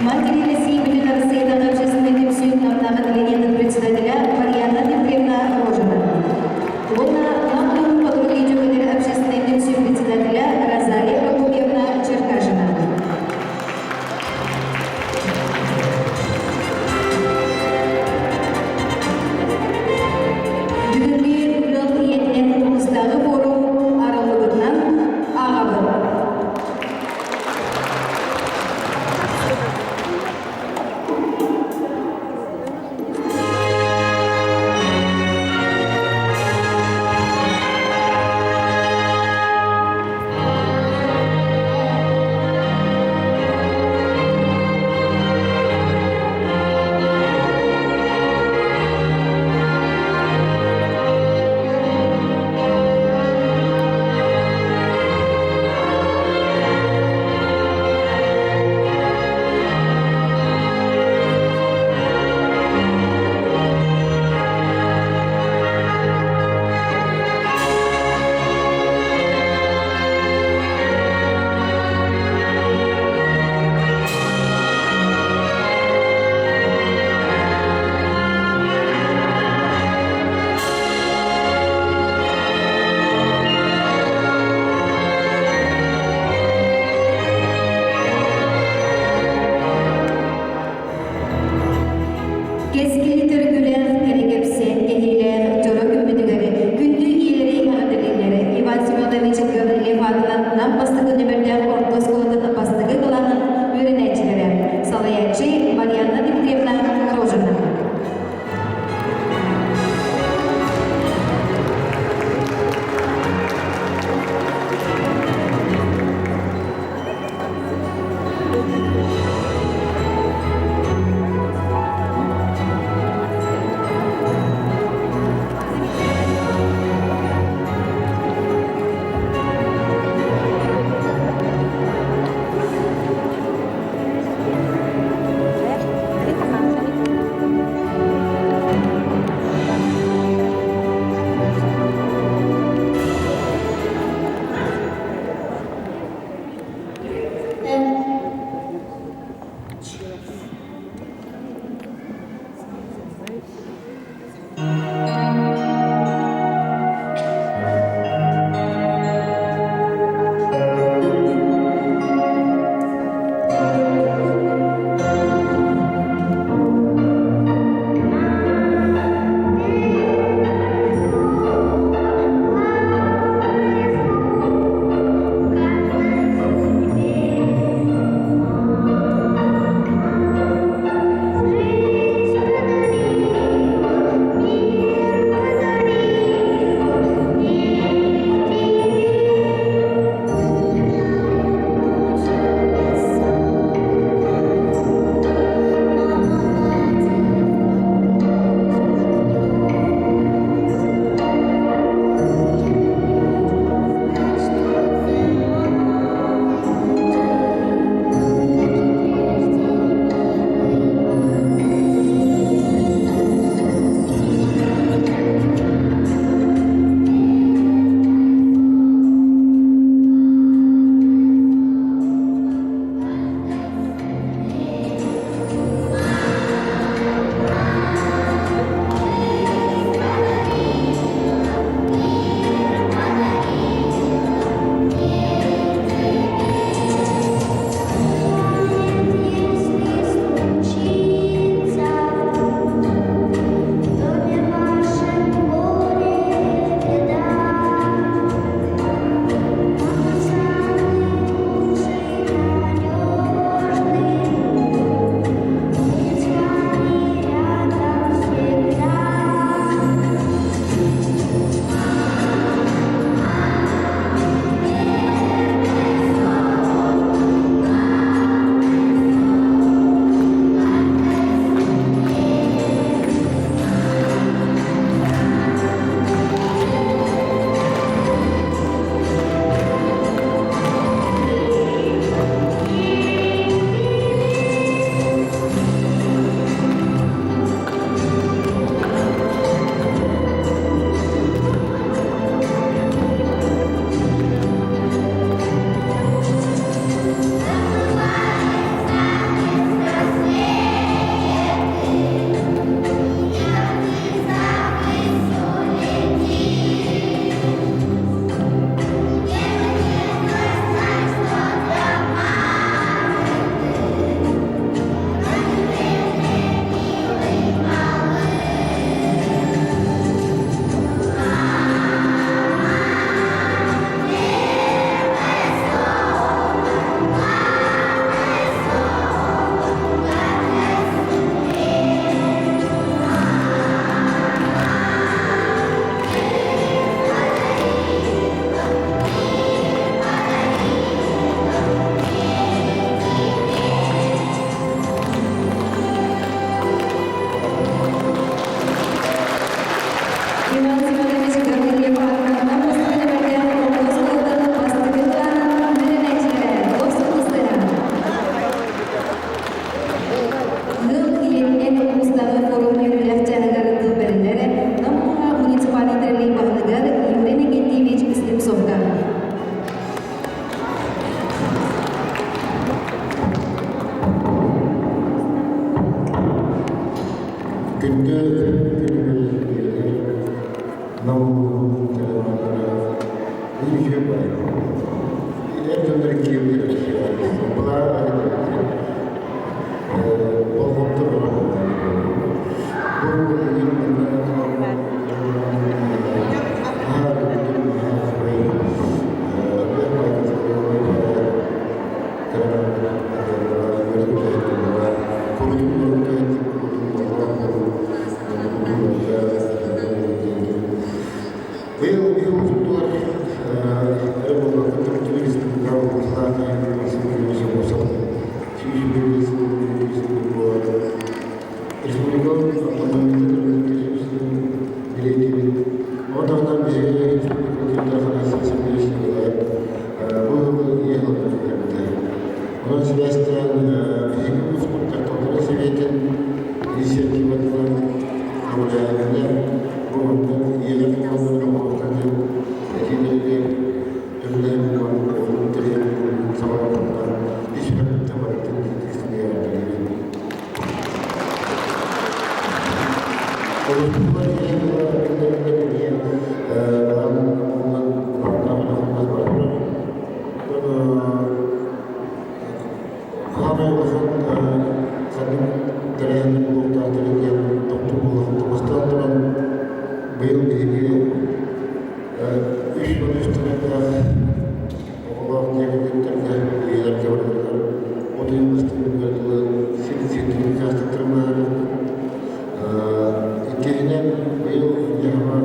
Матери России Бүтүн Арассыыйатааҕы общественнай түмсүү Намнааҕы отделениетын председателя Марьяна Дмитриевна Рожина. Уонна Нам улууһун Хотугу дьөгүнэр общественнай түмсүү председателя Розалия Прокопьевна Черкашина. Бүгүҥҥү ыал ийэтинэн улуустааҕы форум арыллыбытынан ааҕабыт. Кэскили төрүкүлээх, кэрэкэпсээн кэһиилээх дьоро күммүтүгэр күндү ийэлэри эҕэрдэлииллэр Иван Семенович Гаврильев аатынан Нам бастакы нүмердээх орто оскуолатын бастакы кылааһын үөрэнээччилэрэ, салайааччы Марианна Дмитриевна Рожина. Күндү күнүгэр Нам улууһун телевизора үчүгэй баайы. Эр дьоннор киэбигэр болҕомто Быйыл быйыл тутулар эрэ буолбакка төрүттүбүт республикаҕа улуустаах республика билиэтибит Ол таһынан биһиги республикабытыгар Афанасий Сергеевич Николаев бу ийэ тылын Онон сибээстээн биһиги улууспут дьахталларын сэбиэтин инициативатынан көҕүлээһининэн бу маннык ийэлэр форумнарын оҥоруохха диэн этиилэригэр сөбүлэһэн буолан тэрийэн саҕалаабыттар ис сүрэхпиттэн барытын истиҥ Олохтуулар ийэ тыла биллэринэн эмиэ баан уонна улахан бара турар. Хаамай улахан ханнык тэрээһин буолуохтаахтарын диэн тохтуур буоллахпына бастаан туран быйыл биһиги 313 тыһыынчалаах оҕолоох дьиэ кэргэттэргэ ийэлэргэ барыларыгар от ыйын бастакы дылы сир сирдэрин учаастактарын быһаарыахпыт. Иккиһинэн быйыл Дьаһаҕа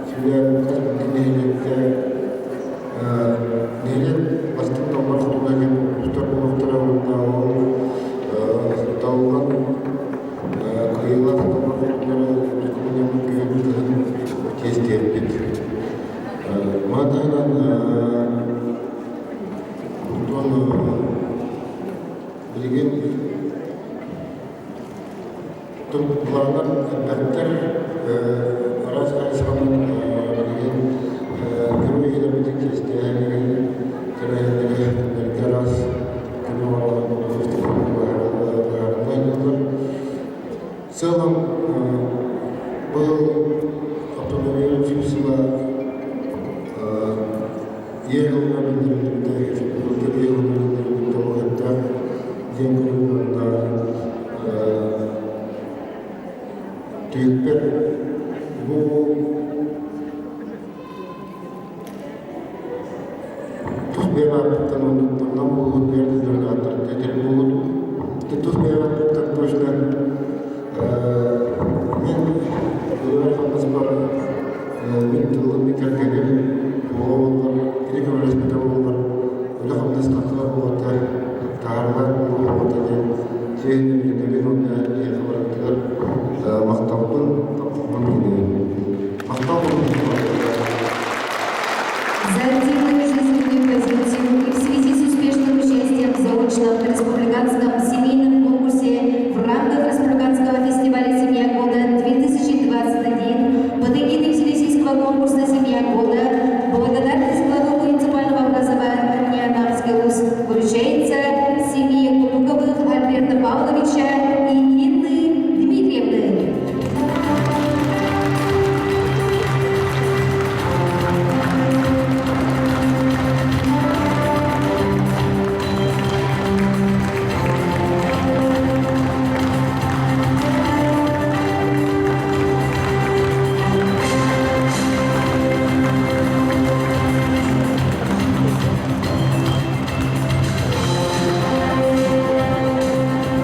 сүрэ хас биирдии нэһилиэккэ нэһилиэк бастыҥ далбар хотуна диэн куонкурустар буолуохтара уонна ол талыллан кыайыылаах далбар хотуннары үрдүкү мунньаммыт күһүн кыһын чиэстиэхпит. Маны таһынан онтон билигин Былааннар элбэхтэр, араас хайысханан билигин көмө иһэлэрбитин чиэстээһин, тэрээһиннэри бэркэ араас көмө быһаарыллан В целом был автономия сыла Еғылына білдіріліпті, Еғылына білдіріліпті ол диэн көрүҥ Түһүкпэр бу тус бэйэм ааппыттан уонна буолуут бэйэм ааттарыттан буолуут тус бэйэм ааппыттан точно мин үлэбэр хамнаспар мин тылым кэргэним оҕо буоллар кини көмөлөспүтэ буоллар үлэ хамнас тахсар буолуота таһаарылар буолуота диэн сиэннэрбин уонна эһиэхэ барытыгар махталбын тапталбын тиийэбин. Махтал За активную жизненную позицию и в связи с успешным участием в заочном республиканском семейном конкурсе в рамках Республиканского фестиваля «Семья года-2021» под эгидой Всероссийского конкурса «Семья года» благодарность главы муниципального образования Намский УЗ вручается семье Кутуковых Альберта Павловича и Инны Дмитриевны.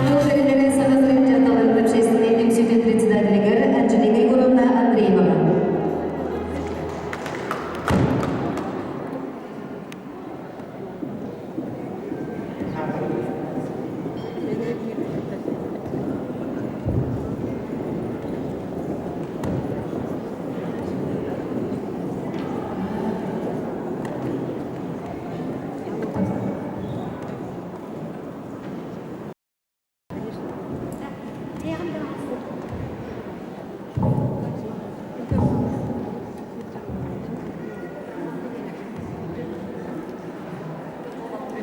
Тыл тэрилэрин Саха сирин дьахталларын общественнай түмсүүтүн председателигэр Анжелика Егоровна Андрееваҕа.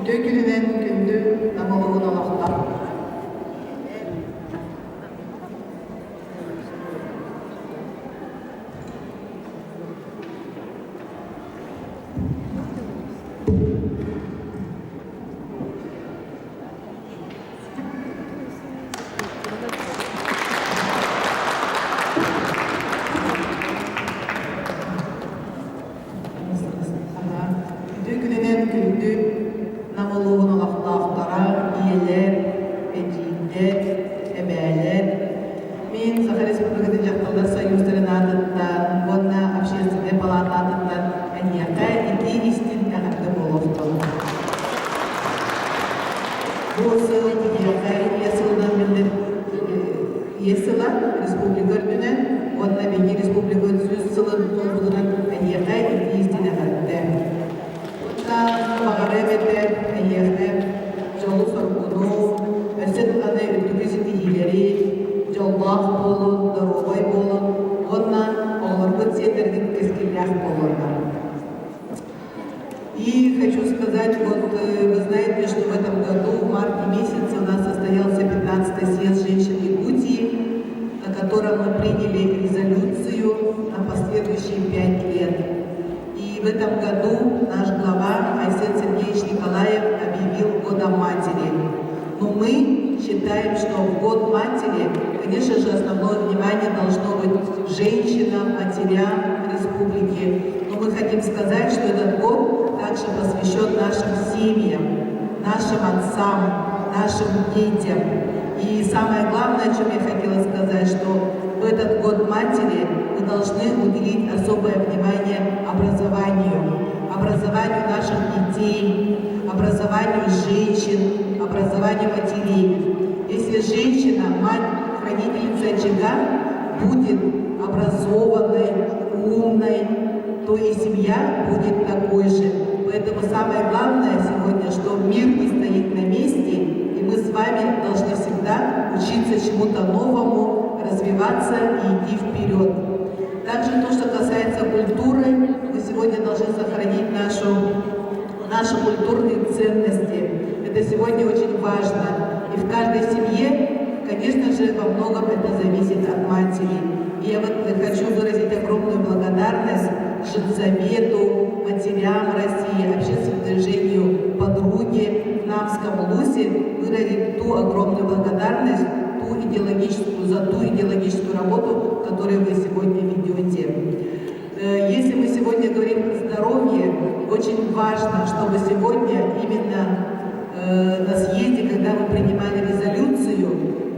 Үтүө күнүнэн күндү Нам улууһун олохтоох. Ийэлэр, эбээлэр, мин Саха Республикатын дьахталлар союзтарын аатыттан уонна общественнай палата аатыттан эһиэхэ итии истиҥ эҕэрдэ буолуохтун. Бу сыл биһиэхэ Ийэ сылынан биллэр Ийэ сыла республика үрдүнэн уонна биһиги республикабыт 100 сылын туолбутунан эһиэхэ итии истиҥ эҕэрдэ. Уонна баҕарыам этэ эһиэхэ дьолу-соргуну, өссө даҕаны үрдүкү ситиһиилэри, дьоллоох буолун, доруобай буолун уонна оҕолоргут сиэннэргит кэскиллээх буолуоннар. И хочу сказать, вот вы знаете, что в этом году, в марте месяце, у нас состоялся 15-й съезд женщин Якутии, на котором мы приняли резолюцию на последующие 5 лет. И в этом году наш глава Айсен Сергеевич Николаев объявил Годом матери. Но мы считаем, что в Год матери, конечно же, основное внимание должно быть женщинам, матерям республики. Но мы хотим сказать, что этот год также посвящен нашим семьям, нашим отцам, нашим детям. И самое главное, о чем я хотела сказать, что в этот год матери мы должны уделить особое внимание образованию. Образованию наших детей, образованию женщин, образованию матерей. Если женщина, мать, хранительница очага, будет образованной, умной, то и семья будет такой же. Поэтому самое главное сегодня, что мир не стоит на месте, и мы с вами должны всегда учиться чему-то новому, развиваться и идти вперед. Также то, что касается культуры, мы сегодня должны сохранить наши культурные ценности. Это сегодня очень важно. И в каждой семье, конечно же, во многом это зависит от матери. И я вот хочу выразить огромную благодарность Женсовету, матерям России, общественному движению «Подруги» в Намском Улусе, выразить ту огромную благодарность, ту идеологическую, за ту идеологическую работу, которую вы сегодня ведете. Если мы сегодня говорим о здоровье, очень важно, чтобы сегодня именно на съезде, когда мы принимали резолюцию,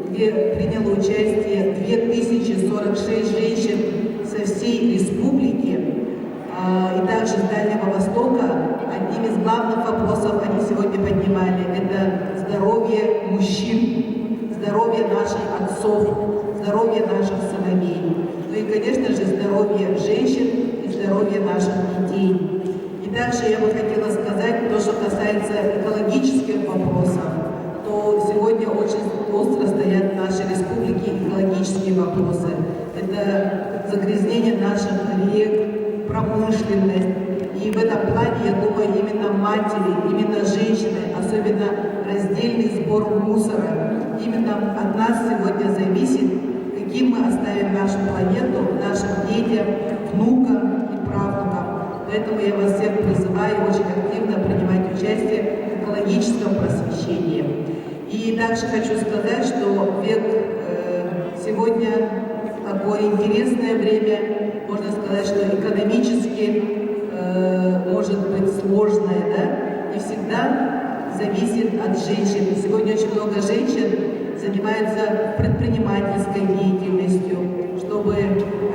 где приняло участие 2046 женщин со всей республики, и также с Дальнего Востока, одним из главных вопросов они сегодня поднимали – это здоровье мужчин, здоровье наших отцов, здоровье наших сыновей. Ну и, конечно же, здоровье женщин и здоровье наших детей. И также я бы хотела сказать то, что касается экологических вопросов, то сегодня очень остро стоят в нашей республике экологические вопросы. Это загрязнение наших рек, промышленность. И в этом плане, я думаю, именно матери, именно женщины, особенно раздельный сбор мусора, именно от нас сегодня зависит, каким мы оставим нашу планету нашим детям, внукам и правнукам. Поэтому я вас всех призываю очень активно принимать участие в экологическом просвещении. И также хочу сказать, что век сегодня такое интересное время, можно сказать, что экономически может быть сложное, да, и всегда зависит от женщин. Сегодня очень много женщин занимаются предпринимательской деятельностью, чтобы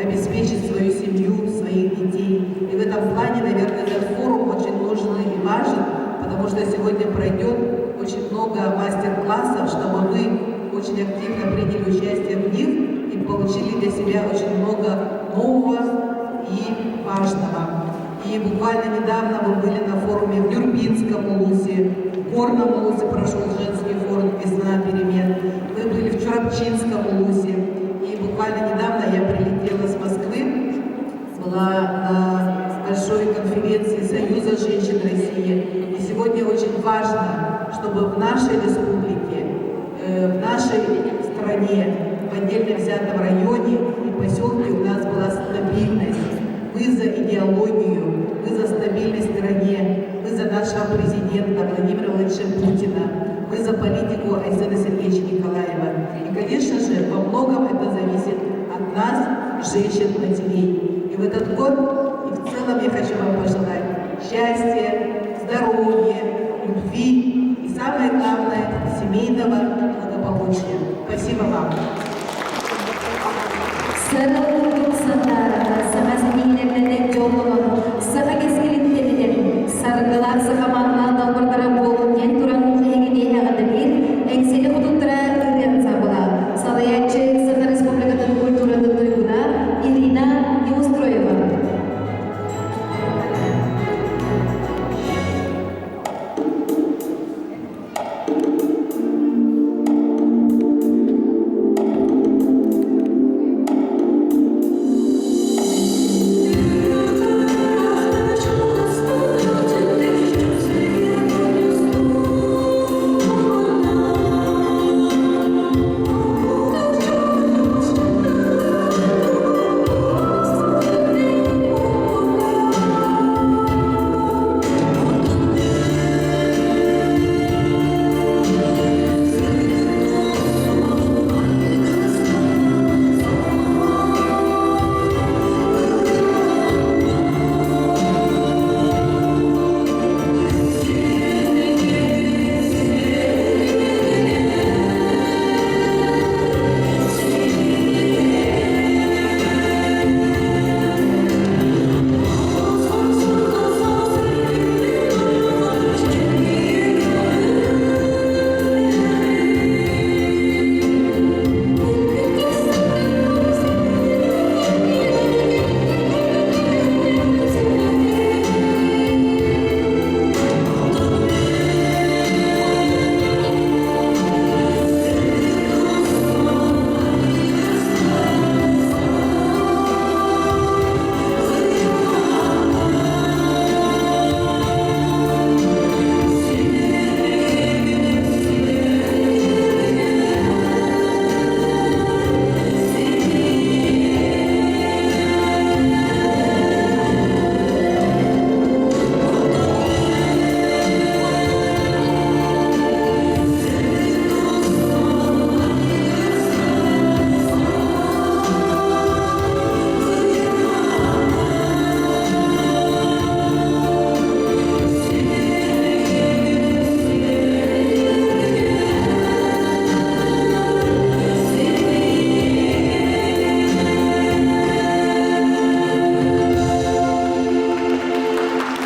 обеспечить свою семью, своих детей. И в этом плане, наверное, этот форум очень нужен и важен, потому что сегодня пройдет очень много мастер-классов, чтобы вы очень активно приняли участие в них и получили для себя очень много нового и важного. И буквально недавно мы были на форуме в Нюрбинском улусе, в Горном улусе прошел женский форум «Весна перемен». Мы были в Чурапчинском улусе. И буквально недавно я прилетела с Москвы, была на большой конференции Союза женщин России. И сегодня очень важно, чтобы в нашей республике, в нашей стране, в отдельно взятом районе и поселке у нас была стабильность. Мы за идеологию, мы за стабильность в стране, мы за нашего президента Владимира Владимировича Путина, мы за политику Айсена Сергеевича Николаева. И, конечно же, во многом это зависит от нас, женщин, матерей. И в этот год, и в целом я хочу вам пожелать счастья, здоровья, любви и, самое главное, семейного благополучия. благополучия. Спасибо вам. Сырал курдук сандаарата саха ситиһиилэринэн дьоллонон, саха кэскилин тэнитэн, саргылаах саха мааннаах далбардара буолун диэн туран эһигини эҕэрдэлиир Эҥсиэли хотуттара ырыа ансаамбыла, салайааччы Саха Республикатын культуратын туйгуна Ирина Неустроева.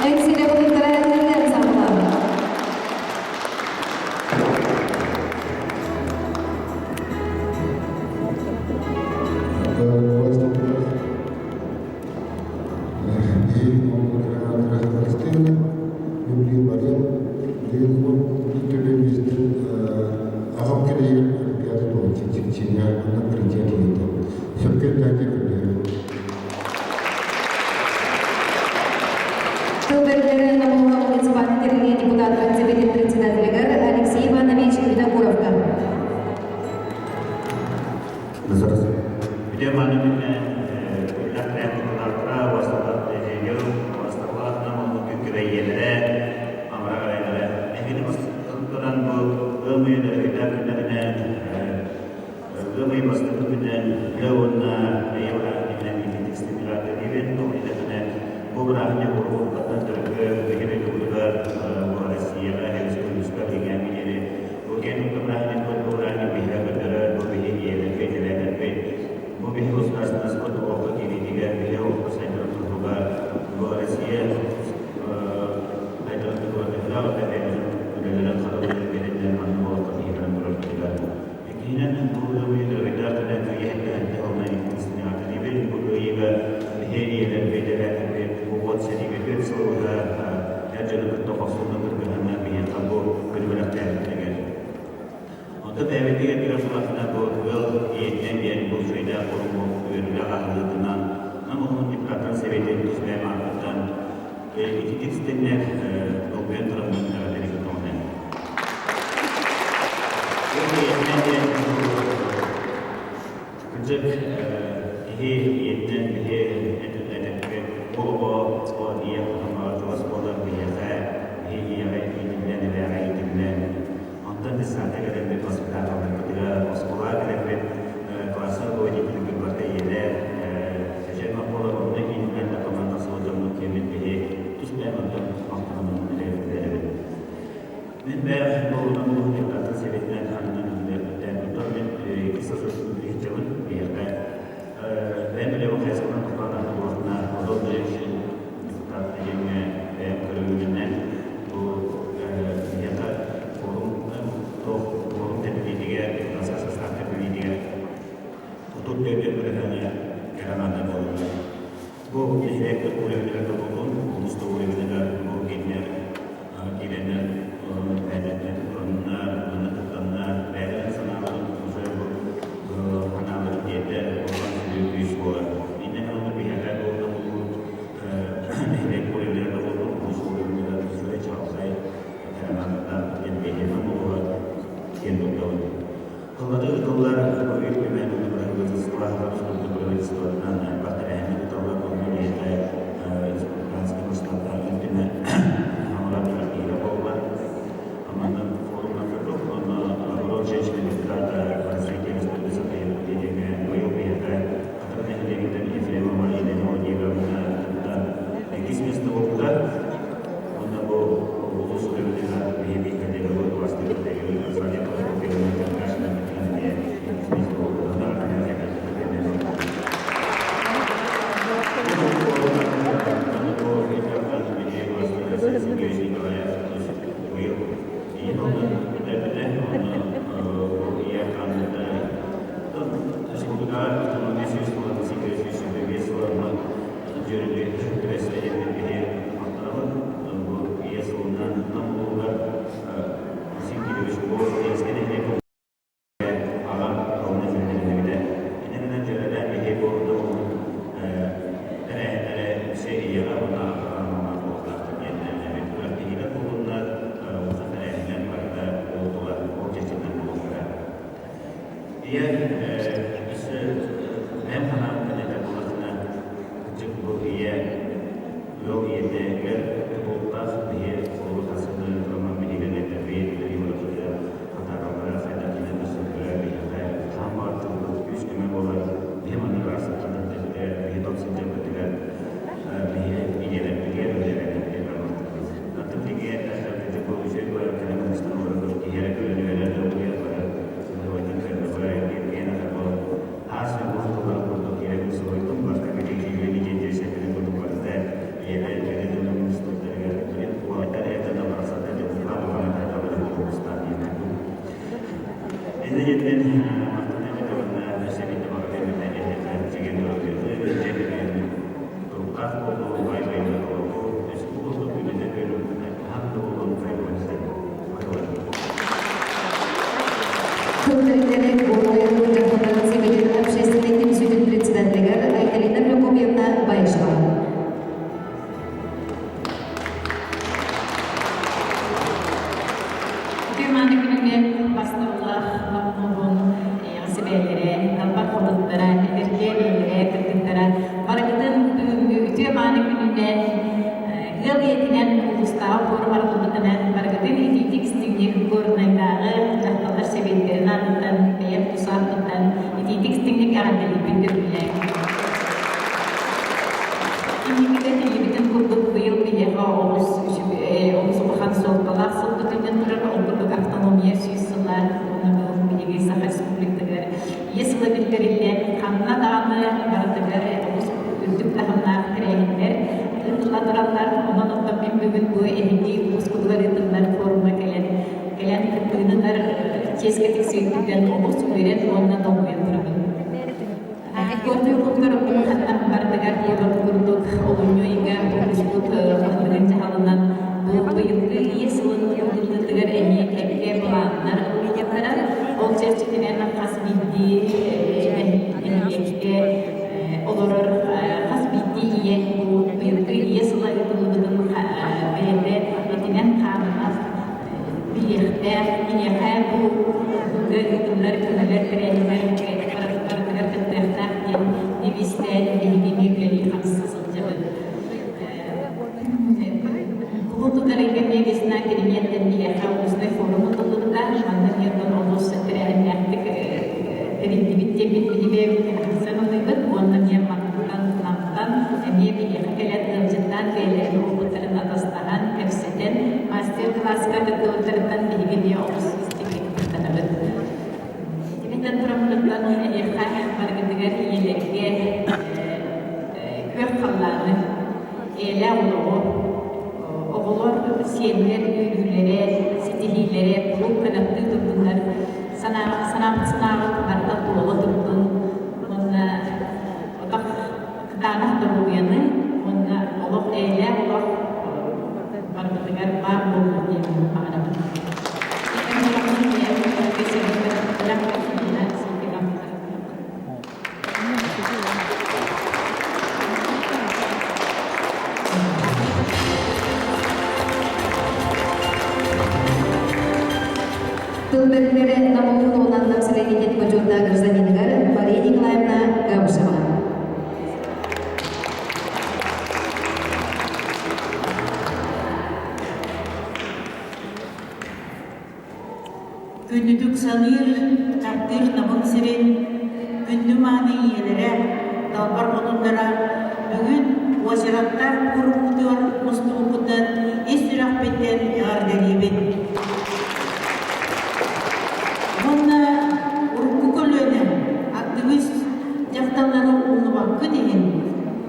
Эҥсиэли хотуттара ырыа ансаамбыла. Аҕам кэлэйэр Олимпиада туһунан онно президент иһитэ. Сөпкө өйдөөн көрдөһөбүн. Тыл бэрдэрэ Намылга муниципальный тэрилии депутаттарын Сэбиэтин председателигэр Алексей Иванович Винокуровка. Бу биһи государственность олоххо киириитигэр биһи олоххо сайдар туһугар бу Россия сайдар туһугар үлэлэрин харабылын биэрэннэр манна олоххо киирэн турар. Иккиһинэн бу ыйдаах күнэ кыйыһэттэ уонна иккисинэҕэ бу кыайыыга биһи ийэлэр бэйдэлээтэрбит бу сэриигэ түөрт сылга эр дьону кытта хохсунна кыргыһанна биһиэхэ бу күнү Онто бэйэбитигэр кэлэр сылларына бу ыал ийэтинэн диэн бу үчүгэйдээх форуму үөрүүлээх аһыллыытынан Нам улууһун депутаттарын сэбиэтин тус бэйэм ааппыттан ититик истэннэр долгуйан тураммын эҕэрдэлии көтөҕүнэ. Ыал ийэтинэн диэн кырдьык киһи ийэтинэн биһи этэргэ оҕо ийэ хотоҥҥо чугас буолар биһиэхэ биһи ийэҕэ иитиллэн эбээҕэ иитиллэн Онтон десантка кэлэммит, воспитателларбытыгар, оскуолаҕа кэлэммит, классный руководитель барыта ийэлэр, чэчэн оскуола онно иитиллэн да команда сылдьаммыт диэммит биһи тус бэйэм онтон махтанаммын эрэбит. Мин бэйэм буолуна булуһун депутаттар сэбиэтинэн ананан үлэлиэхпиттэн Отут бырыһыана кэрэ аҥаардар буолаллар. Бу нэһилиэкпит уровеньыгар да буоллун, улуус да уровеньыгар бу кинилэр киирэннэр бэйэлэринэн тураннар, уонна кыттаннар, бэйэлэрин санааларын уже бу санааларын тиэрдэр улахан сүрүн күүс буолар. Иннэ гынан биһиэхэ бу нэһилиэк уровеньыгар да буоллун, улуус уровеньыгар үчүгэй чаҕылхай кэрэ аҥаардардаах диэн биһиэхэ буолуо киэн туттабын. Тыллары ыытыллар Ил Түмэн бырабыыталыстыба Республика правительствотынан элбэх тэрээһини ыыталлар. Онно биһиэхэ республиканскай масштабтаах Ил Түмэн хаҥалар күрэхтэһиилэр буолла. Манна форумҥа курдук онно Род женщины депутата развития Республики Саха диэҥҥэ быйыл биһиэхэ Хатыры нэһилиэгиттэн Ефремова Елена Владимировна кыттан иккис миэстэ буолбута. Уонна бу улуус үлэбитигэр биһиги коллегалар бастыыр коллегалар Азалия Прокопьевна Черкашина эмиэ иккис буолбута. Аҕам алына дьүһүннэрбитэ. Иннинэн дьүөрэлээн биһи бу доҕорбут тэрээһиннэрэ үксэ ийэҕэ уонна аҕаҕа аналлаах буолуохтаахтар диэн эбит. Күрэхтэһиилэр буоллуннар, улахан тэрээһиннэр барыта ол тула, ол чэрчитинэн буолуохтара. Ийэ өссө бэйэм санаабыттан этэр буоллаххына, кырдьык бу ийэ ыал ийэтигэр тутулуктаах биһи холобур хасыһыны тураммын биһиги этэрбит, үлэлии хатараллара хайдахтыын да сылдьара биһиэхэ хаан баар тылбыт күүс-көмө буолар. Биһи маннык арассыыттанар дэбитэ, биһи дом сылдьарбытыгар биһи ийэлэрбитигэр үлэлэрбитигэр барбыттарбыт. Атын тиги эттэххэ, бу үчүгэй бары кэлэн мустан олорор киһи эрэ көрөн үөрэр да уйар барар сылдьыбайтан көрдөҕө диэн аха буолан хаас үгүс тыллар курдук киирэн суруйдум барта билигин диэн дьиэсэппитин курдук барыта ийэлэр кэлин мустубуттарыгар уолаттар эрдэ барсата дьылҕа буолан хайдабыта буолуохтаах диэн Энергетин махтана эбэтэ өссө биирдэ баҕарыам этэ эһиэхэ чэгиэн доруобуйаны, дьиэ кэргэни туруктаах буолуу, баай байыаннай олоҕу, өссө бу курдук үлэтэ көрүҥ хаһан да буолуон хайҕыан сөп. Тыл Горнай дьахталларын Сэбиэтин общественнай түмсүүтүн председателигэр Айталина Прокопьевна Баишева. Үтүө-мааны күнүнэн бастабыллаах Наммуһун сибээлэрэ, далбар хотуттара, эдэркээ бэйэлэрэ, кыргыттара барыгытын бүгүҥҥү үтүө-мааны күнүнэн ыал ийэтинэн улуустааҕы пуорум арыллыбытынан барыгытын итиитик истиҥник Горнайдааҕы дьахталлар сэбиэттэрин аатыттан бэйэм тус ааппыттан итиитик истиҥник эҕэрдэлиибин көҥүллээҥ. Инникитэ тиллибитин курдук быйыл биһиэхэ олус үчүгэй, олус улахан суолталаах сылбыт үүнэн турар. Ол курдук автономия 100 сыла уонна бу биһиги Саха Республикатыгар ийэ сыла биллэриллэн, ханна даҕаны барытыгар олус үрдүк таһымнаах тэрээһиннэр ыытылла тураллар. Онон оттон мин бүгүн бу эһиги улуускутугар ыытыллар форумҥа кэлэн кэлэн кыттыыны ылар чиэскэ тиксибиппиттэн олус үөрэн уонна долгуйан турабын. Горнай улууһугар ханна барытыгар буоларын курдук олунньу ыйга улууспут баһылыгын дьаһалынан бу быйылгы ийэ сылын ыытыллыытыгар эмиэ кэккэ былааннар ылыллыбыттара. Ол чэрчитинэн хас биирдии нэһилиэккэ олорор хас биирдии ийэ бу быйылгы ийэ сыла ыытыллыбытын бэйэтэ этинэн-хаанынан билиэхтээх, киниэхэ бу ыытыллар көмөлөр тэрээһиннэр барытыгар кыттыахтаах диэн девизтээн биһигини үлэлии-хамсыы сылдьабыт. Кулун тутар ыйга весна переменнэн биһиэхэ областной форум ыытыллыбыта. Манна диэн олус тэрээһиннээхтик тэриллибит диэммит биһиги сыаналыыбыт уонна эмиэ мантан намтан эмиэ биһиэхэ кэлэн ыалдьыттаан бэйэлэрин опыттарын атастаһан, кэпсэтэн мастер-класска кыттыбыттарыттан биһиги эмиэ олус истиҥник махтанабыт. Итинтэн тураммытыттан эһиэхэ барыгытыгар ийэлэргэ күөх халлааны, эйэлээх олоҕу, оҕолор, сиэннэр үөрүүлэрэ, ситиһиилэрэ куруук кынаттыы турдуннар, санаабыт санааҕыт барыта туола турдун. Ытык саныыр, таптыыр Намым сирин күндү мааны ийэлэрэ, далбар хотуннара бүгүн уочараттаах пуоруммутугар мустубуккутун ис сүрэхпиттэн эҕэрдэлиибин. Уонна урукку көлүөнэ активист дьахталлары умнубаккыт иһин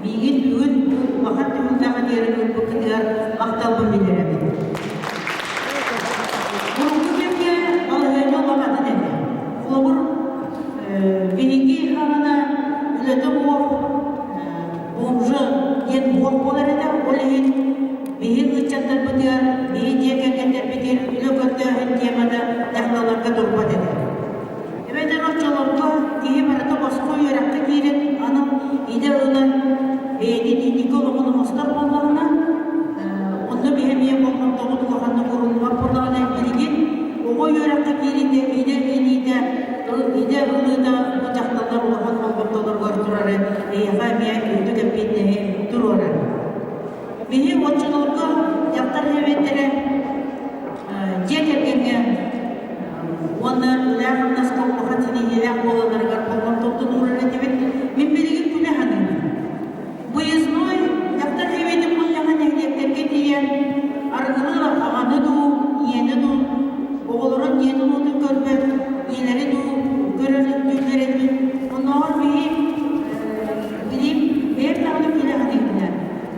миигин бүгүн бу улахан түһүлгэҕэ диэри ылбыккытыгар махталбын биллэрэбин. Урукку кэмҥэ балаһыанньа улахан этэ. Холобур, биһиги хаҕана үлэтэ суох бомжа диэн буох буолар этэ. Ол иһин биһи ыччаттарбытыгар, биһи дьиэ кэргэттэрбитигэр үлэ көрдөөһүн темата дьахталларга турбат этэ. Эбэтэр оччолорго киһи барыта босхо үөрэххэ киирэн анал идэ ылан бэйэтин инники олоҕун оҥостор буоллаҕына, онно биһи эмиэ болҕомтобут улаханнык ууруллубат буоллаҕына, билигин оҕо үөрэххэ киириитэ, идэ иилиитэ, идэ ылыыта бу дьахталлар улахан болҕомтолоругар турары эйиэхэ эмиэ үрдүк эппиэтинэһи туруорар. Биһи оччолорго дьахтар сэбиэттэрэ дьиэ кэргэҥҥэ уонна үлэ-хамнаска улахан ситиһиилээх буолалларыгар болҕомтотун уурар этибит. Мин билигин күлэ саныыбын. Выездной дьахтар сэбиэтин мунньаҕа нэһилиэктэргэ тиийэн арыгылыыр аҕаны дуу, ийэни дуу, оҕолорун дьиэтин уотун көрбөт, ийэлэри дуу көрөр түүллэр этибит. Оннооҕор биһи билим бэйэм даҕаны күлэ саныыбын.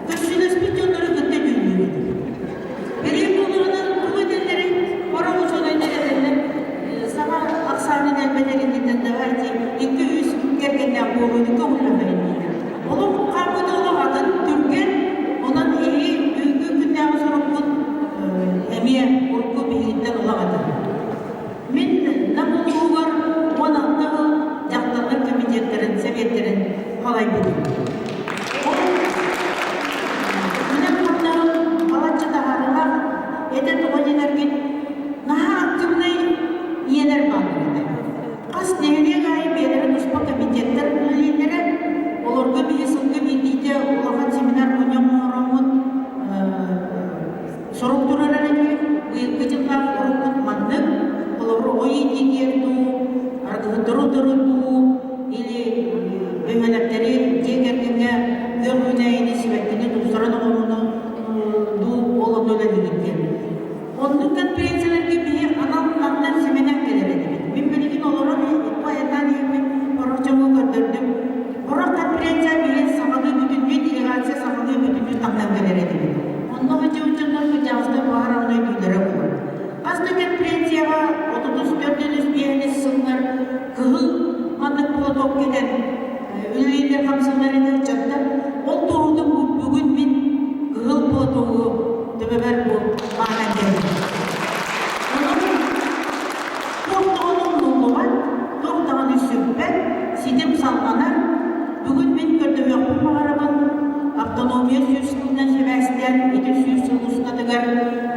Көрсүлэспит дьоннору кытта дьүүллүүбүт. Бэлиэ буоларынан тугу этэллэрин хороҥ учуонайдар этэллэр саҥа ахсаанын элбэтэринниттэн давайте 2-3 кэргэннээх буолууну көҥүллэһэрин дииллэр. Олох хааммыта олох атын түргэн, онон эһи бүгүҥҥү күннээҕи соруккут эмиэ урукку биһигиттэн олох атын. Мин Нам улууһугар 16 сыл дьахталлар комитеттарын сэбиэттэрин салайбытым. Ол үлэм хамнаһым балачча таһаарыылаах этэ тоҕо диэнэргин наһаа активнай ийэлэр бааллар этэ. Хас нэһилиэк аайы бэйэлэрэ туспа комитеттар үлэлииллэрэ. Олорго биһи сылга биирдиитэ улахан семинар мунньах оҥороммут Сорук турар эрэ быйылгы дьыллаах уруккут маннык, холобур, ой иитиитигэр дуу, аргыһыттары утары дуу, или бөһүөлэктэри дьиэ кэргэҥҥэ күөх үүнээйини, сибэккини тупсаран оҥорууну дуу, ол онно үлэлиигит диэн. Оннук конференцияларга биһи анал тахтан симэнэн кэлэр этибит. Мин билигин олорон айаннаан иһэммин сорох дьоҥҥо көрдөрдүм. Сорох конференция биһи сахалыы бүтүннүү делегация сахалыы бүтүннүү тахтан кэлэр этибит. Онно сылдьыбыт дьоннор кырдьаҕастар баҕарарын өйдүүллэрэ буолар. Хас да конференцияҕа 34-35 сыллар кыһыл маннык платок кэтэн үлэлииллэр хамсанар этэ ыччаттар. Ол туоһутун бүгүн мин кыһыл платогу төбөбөр бу маанан кэллим. Онон туох даҕаны умнуллубат, туох даҕаны сүппэт, ситим салҕанар. Бүгүн мин көрдөһүөхпүн баҕарабын, автономия 100 сылынан сибээстээн ити 100 сыл устатыгар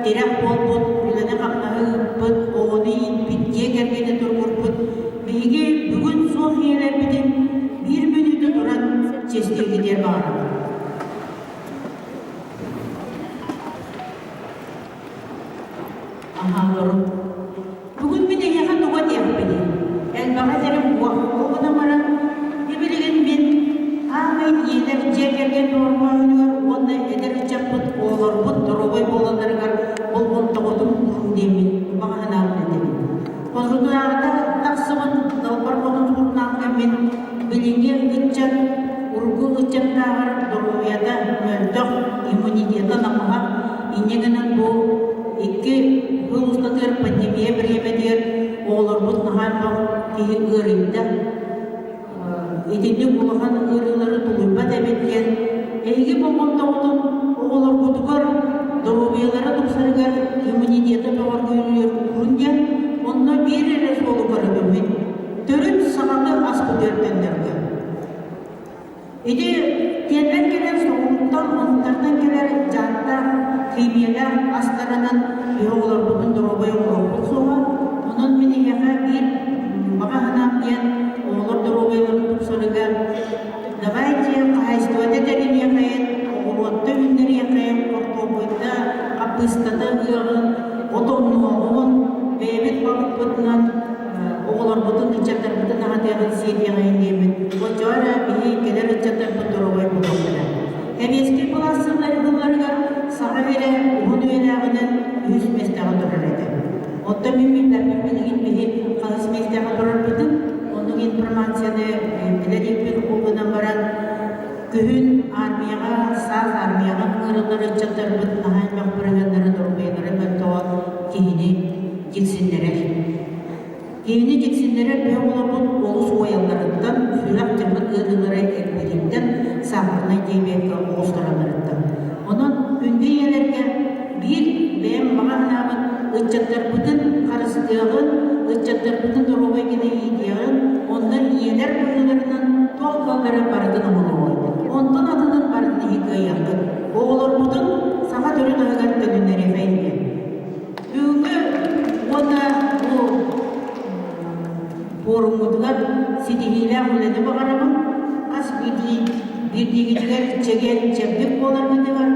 тирэх буолбут, үлэни-хамнаһы ыыппыт, оҕону ииппит, дьиэ кэргэни туруорбут биһиги бүгүн суох ийэлэрбитин биир мүнүүтэ туран чиэстииргитигэр баҕарабын. Аһааларым. Бүгүн мин эйиэхэ тугу этиэхпиний? Элбэҕи этэрим уох. Ол гынан баран, ибилигин мин аамай ийэлэр дьиэ кэргэн доҕордооһунугар уонна эдэр ыччаппыт оҕолорбут доруобай буолалларыгар болҕомтоҕутун уурун диэммин баҕа санаабын этэбин. Хосутунааҕыта тахсыбыт Далбар Хотун сурунаалга мин билиҥҥи ыччат урукку ыччаттааҕар доруобуйата мөлтөх, иммунитета намыһах, инньэ гынан бу икки сыл устатыгар пандемия бириэмэтигэр оҕолорбут наһаа элбэх киһи ыарыйда. Итинник улахан ыарыылары тулуйбат эбит диэн эһиги болҕомтоҕутун оҕолоргутугар доруобуйалара тупсарыгар иммунитета бөҕөргүүрүгэр уурун диэн онно биир эрэ суолу көрөбүммүт төрүт саҕаны аспытыгар төннөргө. Ити тиэллэн кэлэр соҕурууттан, омуктартан кэлэр дьааттаах, химиялаах астарынан биһи оҕолорбутун доруобай оҥоруохпут суоҕа. Онон мин эһиэхэ биир баҕа санаам диэн оҕолор доруобуйаларын тупсарыгар давайте хаһаайыстыбата тэриниэхэйин, оҕуруотта үүннэриэхэйин, хортуоппуйда, хаппыыстата ыаҕын, отоннуоҕун, бэйэбит балыкпытынан. аһатыаҕын, сиэтиэҕин диэммит, оччоҕо эрэ биһи кэлэр ыччаттарбыт доруобай буолуохтара. Сэбиэскэй былаас сылларыгар Саха сирэ уһун үйэлээҕинэн үһүс миэстэҕэ турар этэ. Оттон мин билбэппин билигин биһи хаһыс миэстэҕэ турарбытын, оннук информацияны билэ иликпин ол гынан баран күһүн армияҕа, саас армияҕа ыҥырыллар ыччаттарбыт наһаа элбэх бырыһыаннары доруобуйалара мөлтөҕө киһини дьиксиннэрэр. Киһини дьиксиннэрэр бөҕө олорбут олус уойалларыттан, сүрэх-тымыр ыарыылара элбиириттэн, сахарнай диабекка оҕустаралларыттан. Онон күндү ийэлэргэ биир бэйэм баҕа санаабын ыччаттарбытын харыстыаҕын, ыччаттарбытын доруобай гына иитиэҕин, онно ийэлэр быһыыларынан туох кыаллара барытын оҥоруоҕун. Онтон атынын барытын иһи кыайыаххыт. Оҕолорбутун саха төрүт аһыгар төнүннэриэхэйин диэн. Бүгүҥҥү уонна бу пуоруммутугар ситиһиилээх үлэни баҕарабын. Хас биирдии биирдиигитигэр чэгиэн чэбдик буоларгытыгар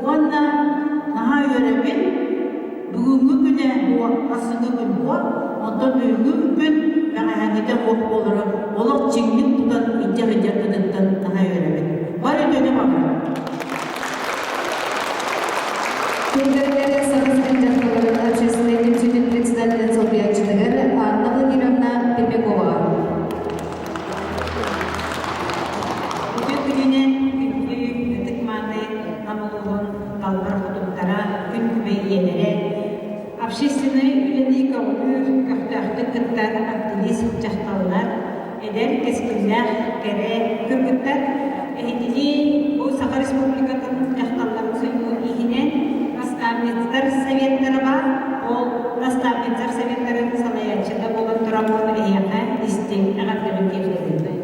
уонна наһаа үөрэбин. Бүгүҥҥү күнэ буо, ассыҥҥы күн буо, онтон бүгүҥҥү күн бэҕэһээҥҥитэ буох буолара олох чиҥник тутан илдьэ сылдьаргытыттан наһаа үөрэбин. Бары үтүөнү баҕарабын. Күндэрдэр Саха сирин дьахталларын общественнай түмсүүтүн председателин солбуйааччытыгар Анна Владимировна Пермяковаҕа. Үтүө күнүнэн күндү ытык-мааны Нам улууһун талбар хотуттара, күн күбэй ийэлэрэ, общественнай үлэни көҕүлүүр, көхтөөхтүк кыттар активист дьахталлар, эдэр кэскиллээх кэрэ кыргыттар эһигини бу Саха Республикатын дьахталларын сойуһун иһинэн наставництар советтара баар. Ол наставництар советтарын салайааччыта буолан тураммын эһиэхэ истиҥ эҕэрдэбин тиэрдэбин.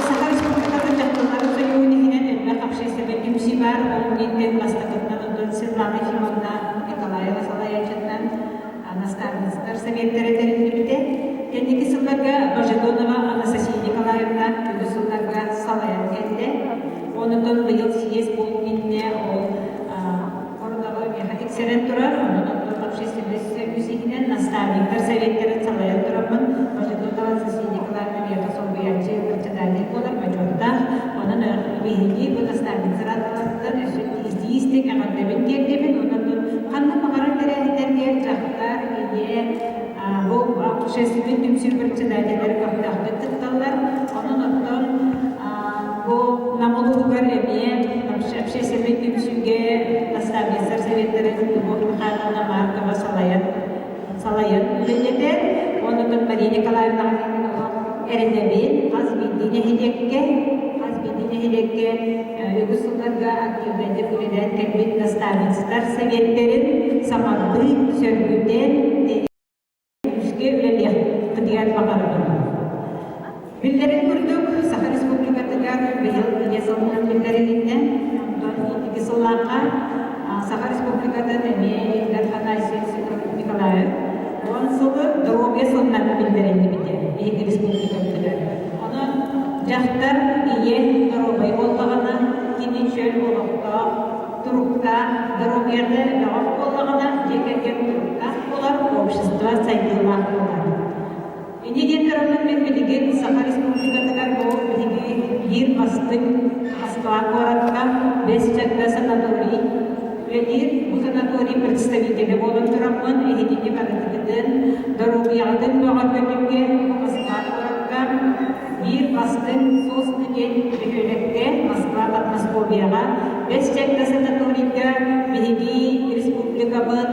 Саха Республикатын дьахталларын сойуһун иһинэн элбэх общественнай түмсүү баар. Ол инниттэн бастакытынан оттон Светлана Ефимовна Николаева салайааччытынан наставництар советтара тэриллибитэ. Кэнники сылларга Божедонова Анастасия Николаевна үгүс сылларга салайан кэллэ. Онутун быйыл съезд буолуон иннинэ ол Ордоҕо миэхэ тиксэрэн турар, онон оттон общественный союз иһинэн наставниктар советтарын салайан тураммын Божедонова Анастасия Николаевна миэхэ солбуйааччы председатель буолар бочуоттаах. Онон биһиги бу наставництар аттыларыттан өссө истиҥ эҕэрдэбин тиэрдэбин. Онон ханнык баҕарар тэрээһиннэргэ дьахтар, ийэ, бу общественный түмсүү председателлэрэ көхтөөхтүк кытталлар. Онон оттон бу Нам улууһугар эмиэ общественный түмсүүгэ наставництар советтарын Любовь Михайловна Маркова салайан салайан үлэлэтэр. Онон Мария Николаевнаҕа эрэнэбин хас биирдии нэһилиэккэ хас биирдии нэһилиэккэ үгүс сылларга активнайдык үлэлээн кэлбит наставництар сэбиэттэрин саҥардыы сөргүтэн күүскэ үлэлиэхпитигэр баҕарабын. Биллэрин курдук, Саха Республикатыгар быйыл Ийэ сылынан биллэрилиннэ. Онтон икки сыллаахха Саха Республикатын эмиэ Ил Дархан Айсен Николаев 10 сылы доруобуйа сылынан биллэриллибитэ биһиги республикабытыгар. Онон дьахтар ийэ доруобай буоллаҕына, кини чөл олохтоох, туруктаах, доруобуйата бөҕөх буоллаҕына, дьиэ кэргэн туруктаах буолар, общество сайдыылаах буолар. Инньэ диэн тураммын мин билигин Саха Республикатыгар бу биһиги биир бастыҥ Москва куоракка Бэс Чагда санаторий үлэлиир. Бу санаторий представителэ буолан тураммын эһигини барытыгытын доруобуйаҕытын бөҕөргөтүүгэ Москва куоракка биир бастыҥ Сосны диэн бөһүөлэккэ Москва Подмосковьеҕа Бэс Чагда санаторийга биһиги республикабыт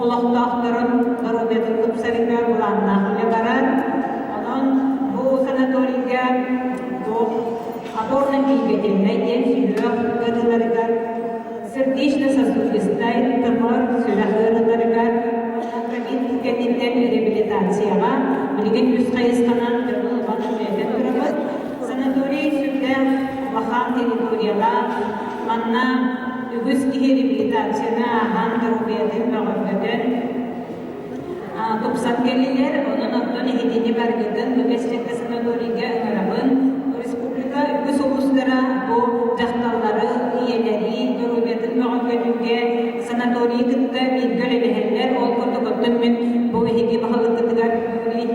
олохтоохторун доруобуйатын тупсарыыга былааннаах үлэ барар. Онон бу санаторийга туох опорно-двигательнай диэн сүһүөх ыарыыларыгар, сердечно-сосудистай, тымыр, сүрэх ыарыыларыгар, ковид кэнниттэн реабилитацияҕа билигин үс хайысханан көҥүл ылан үлэлэтэн турабыт. Санаторий сүрдээх улахан территориялаах, манна үгүс киһи реабилитацияны ааһан доруобуйатын бөҕөргөтөн тупсан кэллилэр. Онон оттон эһигини барыгытын бу Бэсчэккэ санаторийга ыҥырабын. Республика үгүс улуустара бу дьахталлары, ийэлэри доруобуйатын бөҕөргөтүүгэ санаторийы кытта бииргэ үлэлэһэллэр. Ол курдук оттон мин бу эһиги баһылыккытыгар Юрий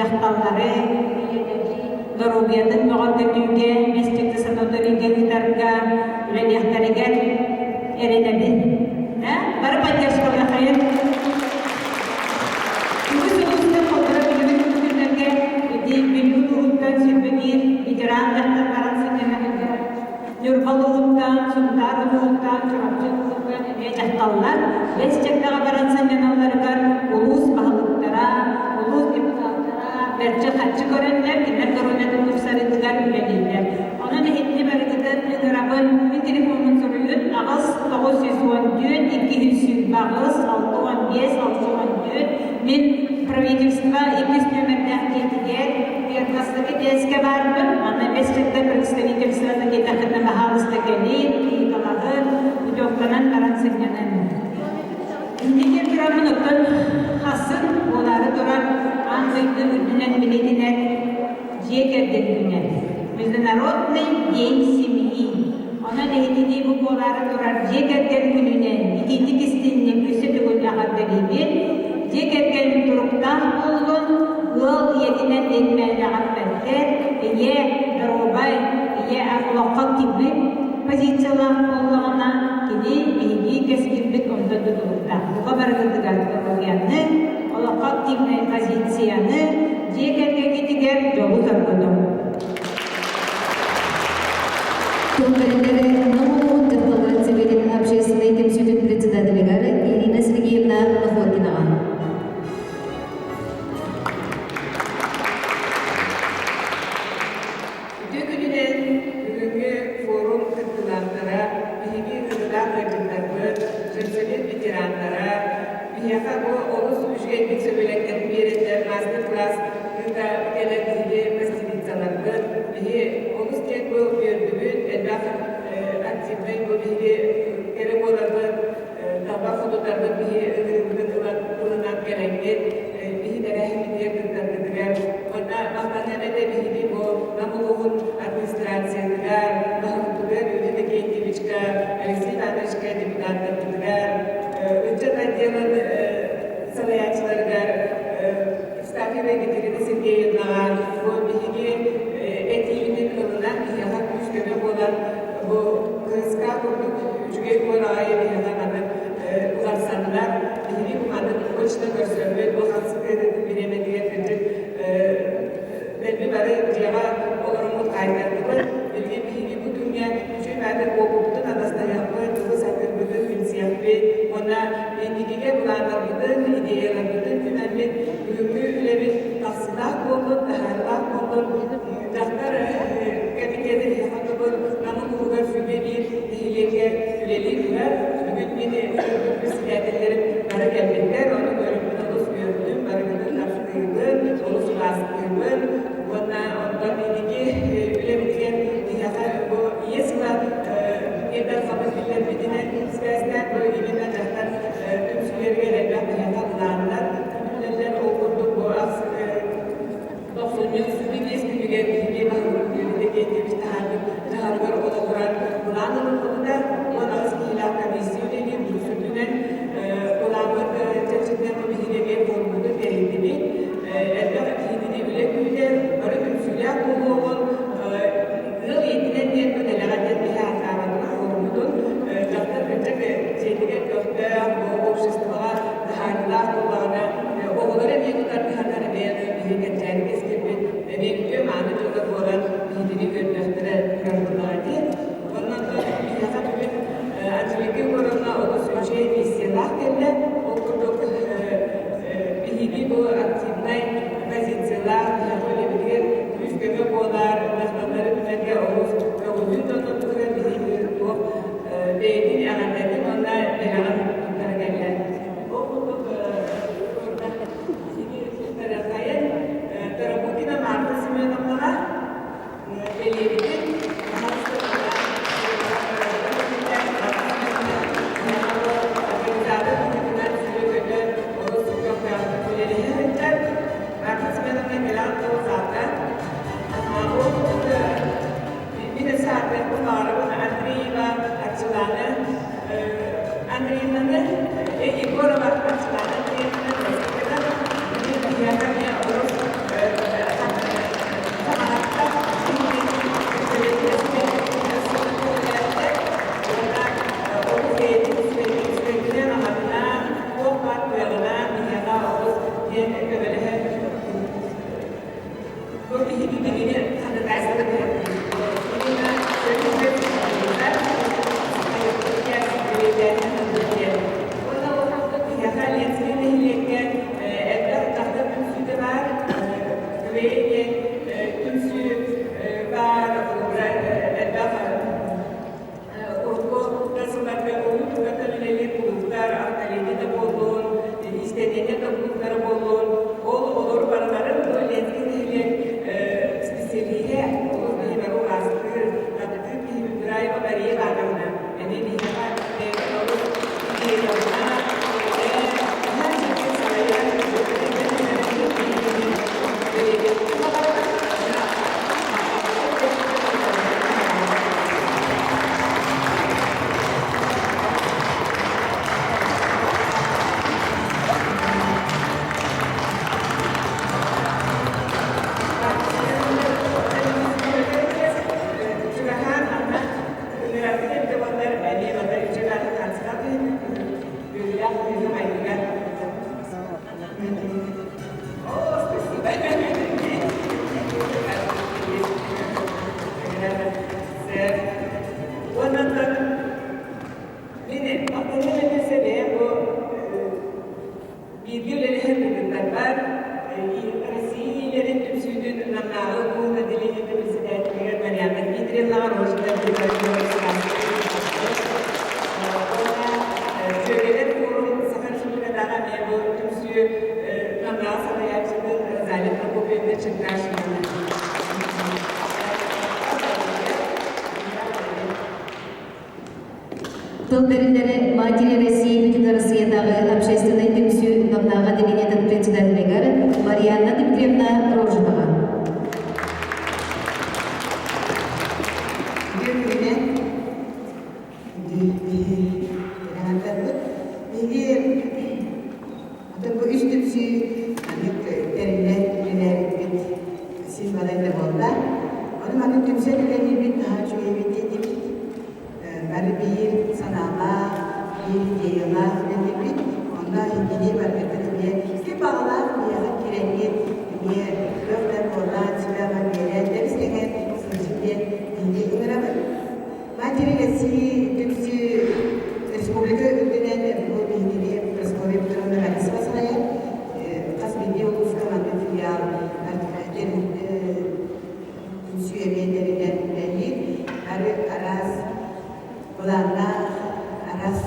дьахталлары, ийэлэри доруобуйатын бөҕөргөтүүгэ, месчикти санаторийга ыытарга үлэлиэхтэригэр эрэнэбин. Бары поддержкалыахайын. Үгүс улуустар холборо билигин күннэргэ ити Бүлүү улууһуттан 21 ветеран дьахтар баран сынньана сылдьар. Ньурба улууһуттан, Сунтаар улууһуттан, Чурапчы улууһуттан эмиэ дьахталлар бэс чагдаҕа баран сынньаналларыгар улуус баһылыктара, улуус депутаттара бэрчэ харчы көрөннөр, кинилэр доруобуйатын тупсарыытыгар үлэлииллэр. Онон эһигини барыгытын ыҥырабын, мин телефоммун суруйун 8 914 228 65 64 мин правительство иккис нүөмэрдээх дьиэтигэр бастакы тиэскэ баарбын. Манна бэс чагда представительствота диэтэххинэ баһаалыста кэлин, ыйыталаһын, путевканан баран сынньанын. Инники тураммын оттон хасын буолаары турар аан дойду үрдүнэн билитинэр дьиэ кэргэн күнэ. Международный день семьи. Онон эһигини бу буолаары турар дьиэ кэргэн күнүнэн итиитик истинник өссө төгүл эҕэрдэлиибин. Дьиэ кэргэн туруктаах буоллун, ыал ийэтинэн диэн мээнэҕэ эппэттэр, ийэ доруобай, ийэ олоххо киммит позициялаах буоллаҕына, кини биһиги кэскилбит онтон тутулуктаах. Бука барыгытыгар доруобуйаны, олоххо активнай позицияны, дьиэ кэргэҥҥитигэр дьолу-соргуну. Тыл бэриллэрэ Нам улууһун дьахталларын сэбиэтин общественнай түмсүүтүн председателигэр Ирина Сергеевна Находкинаҕа. Үтүө күнүнэн бүгүҥҥү форум кыттыылаахтара, биһиги ыҥырыылаах ыалдьыттарбыт, женсовет ветераннара, биһиэхэ бу олус үчүгэйдик сөбүлэҥнэрин биэрэннэр мастер-класс ыыта кэлэр биһиги гостиницаларбыт, биһи олус диэн бу үөрдүбүт, элбэх активнай бу биһиги кэрэ буоларбыт, талба хотутарбыт биһи ыҥырыыбытын ылан ылынан кэлэҥҥит, биһи тэрээһиммитигэр кыттаргытыгар уонна махтаныам этэ биһиги бу Нам улууһун администрациятыгар, баһылыкпытыгар Юрий Иннокентьевичка, Алексей Ивановичка депутаттарбытыгар, ыччат отделын салайааччыларыгар Евстафьева Екатерина Сергеевнаҕа бу биһиги этиибитин ылынан биһиэхэ күүс-көмө буолан бу кырыска курдук үчүгэй буолаҕай биһиэхэ маннык уларсаннар биһиги бу маннык очно көрсөммүт бу хамсык бириэмэтигэр кырдьык дэлби бары дьиэҕэ олороммут хаайтардыбыт. Билигин биһиги бу күҥҥэ үчүгэй баайдар буолбуппутун атастаһыахпыт, тугу сатыырбытын билсиэхпит уонна инникигэ былааннарбытын, идеяларбытын түмэммит бүгүҥҥү үлэбит тахсыылаах буоллун, таһаарыылаах буоллун. Дьахтар кэмитиэтин Хатыбыл Нам улууһугар сүбэ биир нэһилиэккэ үлэлии турар. Бүгүн мин председателлэрим бары кэлбиттэр, ону көрөммүн олус үөрдүм, барыгытын таптыыбын, олус убаастыыбын уонна онтон инники үлэбитигэр биһиэхэ бу ийэ сыла Ил Дархаммыт биллэрбитинэн сибээстээн бу именно дьахтар түмсүүлэригэр элбэх биһиэхэ былааннар күүтүллэллэр. Ол курдук бу тохсунньу 25 күнүгэр биһиги баһылык Иннокентьевич таһаарбыт дьаһалыгар олоҕуран былаан ылыллыбыта. 18 киһилээх комиссия үлэлиир сүрүнэн былааммыт чэрчитинэн бу биһиги эмиэ форуммутун тэрийдибит. Элбэх киһини үлэ күүтэр, бары түмсүүлээх буолуоҕун, ыал ийэтинэн диэн бу дэлэҕэ диэн биһи ааттаабатыбыт форуммутун. Дьахтар кырдьык дьиэтигэр көхтөөх, обществоҕа таһаарыылаах буоллаҕына, оҕолор эмиэ тутар-тыһанар эмиэ биһи кэнчээри кэскилбит эмиэ үтүө мааны дьоно буолан биһигини үөрдүөхтэрэ турар буоллаҕа дии. Онон биһиэхэ бүгүн Анжелика Егоровна олус үчүгэй миссиялаах кэллэ. Ол курдук биһиги бу активнай позициялаах биһиэхэ үлэбитигэр күүс-көмө буолар, дьахталлары түмэргэ олус көҕүлүүр дьоннорбутугар биһиги туох бэйэтин эҕэрдэтин уонна бэлэҕин туттара кэллэ. Ол курдук биһиги туттарыаххайын Тарабукина Марта Семеновнаҕа бэлиэбитин организатор быһыытынан сүүрэ-көтө олус көхтөөхтүк үлэлэһэ сылдьар. Марта Семеновна кэлэҕин тыл саата. Ол курдук мин өссө ааттыахпын баҕарабын Андреева Арчылаана Андреевнаны, Егорова Арчылаана Андреевна Бастакынан бүгүн биһиэхэ эмиэ олус Уонна мин алтынньы мэтиссэбэйэ бу бииргэ үлэлэһэр кыргыттарбар Россия ийэлэрин түмсүүтүн Намнааҕы улууһун отделениетын председателигэр Марианна Дмитриевнаҕа Рожина уонна Дьүөгэлэр форум Саха Республикатааҕы эмиэ бу түмсүү Намнааҕы салайааччытын Розалия Прокопьевна Черкашина. Тыл бэриллэрэ Матери России Бүтүн Арассыыйатааҕы общественнай түмсүү Намнааҕы отделениетын председателигэр Марианна Дмитриевна Рожинаҕа. Үтүө күнүнэн биһиги Атын бу үс түмсүү маннык тэриллэн үлэлээбиппит син балай да буолла. Ону маннык түмсэн үлэлиирбит наһаа үчүгэйбит диэтибит. Бары биир санаалаах, биир идеялаах үлэлиирбит. Онно эһигини барыгытын эмиэ ким баҕалаах миэхэ кирэҥҥит эмиэ кыах да буолаат, сүбэ-ама биэрэн, тэбис-тэҥэ сылдьын диэн биһиги ыҥырабыт. Матери России түмсүү республика үрдүнэн бу биһигини Прасковья Петровна Борисова салайар. Хас биирдии улууска маннык филиал түмсүү эмиэ тэринэн үлэлиир. Бары араас былааннаах, араас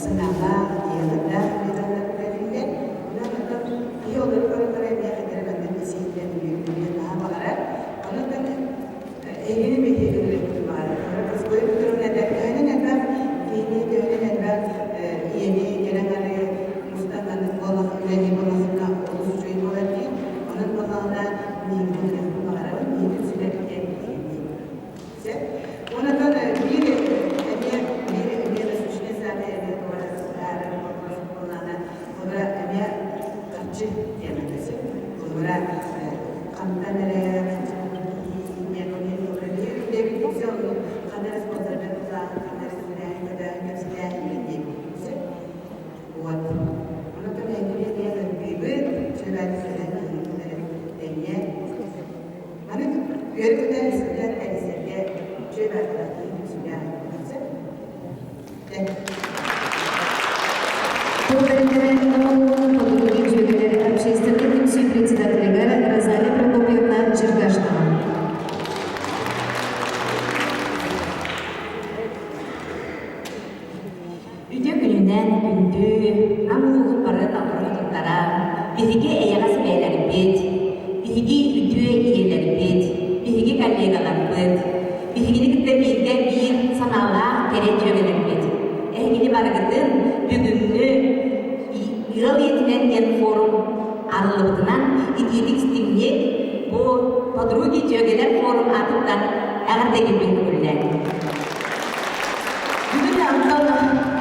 санаалаах, идеялардаах үлэлэр үлэлииллэр. Онон оттон киһи олору көрө-көрө эмиэ хайдах маннык исиһиттэн үлэлиэн наһаа баҕарар. Онон Эһигини биһиги үлэбит баар. Прасковья Петровна төһөнөн элбэх киһини, төһөнөн элбэх ийэни кэлэн ары мустан маннык буоллах үлэлии буоллахына олус үчүгэй буолар дии. Онон буоллаҕына миигин үлэхпин баҕарабын, миигин сүтэрбитин диэн. Сөп. Онон биир эмиэ биир эмиэ насущный саата эмиэ быһаарар буоллаҕына, олора эмиэ харчы диэн сөп. Олора хантан эрэ Тыл бэриллэрэ Нам Хотугу дьүөгэлэр общественнай түмсүү председателигэр Розалия Прокопьевна Черкашинова. Үтүө күнүнэн күндү Нам улууһун бары талбыттара, биһиги эйэҕэс бэйэлэрбит, биһиги үтүө ийэлэрбит, биһиги коллегаларбыт, биһигини кытта бииргэ биир санаалаах кэрэ дьүөгэлэрбит. Эһигини барыгытын бүгүҥҥү ыал ийэтинэн диэн форум арыллыбытынан итиитик истиҥник бу подруги дьүөгэлэр форум аатыттан эҕэрдэгирбин көҥүллээтим. Бүгүн онтон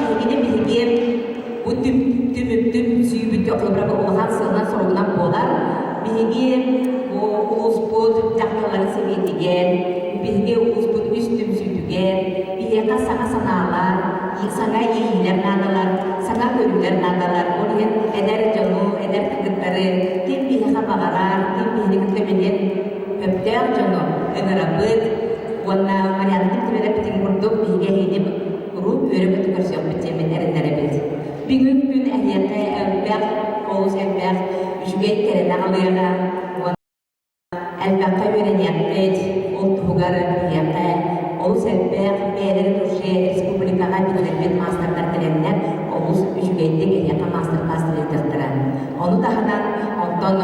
эһигини биһиги бу түмүктүн сүүбүт холобура улахан сыалынан-соругунан буолар. Биһиги бу улууспут дьахталларын сэбиэтигэр, биһиги улууспут үс түмсүүтүгэр биһиэхэ саҥа санаалар, саҥа иэйиилэр наадалар, саҥа көрүүлэр наадалар. Ол иһин эдэр дьону, эдэр кыргыттары ким биһиэхэ баҕарар, ким биһини кытта билиэн сөптөөх дьону ыҥырабыт уонна Марианна Дмитриевна курдук биһиги эһигини куруук үөрэ-көтө көрсүөхпүт диэммит эрэннэрэбит. Бүгүн күн эһиэхэ элбэх, олус элбэх үчүгэй кэрэни аҕалыаҕа уонна элбэххэ үөрэниэхпит, ол туһугар биһиэхэ олус элбэх бэйэлэрин уже республикаҕа биллэрбит маастардар кэлэннэр олус үчүгэйдик эһиэхэ маастар-класс ыытыахтара. Ону таһынан онтон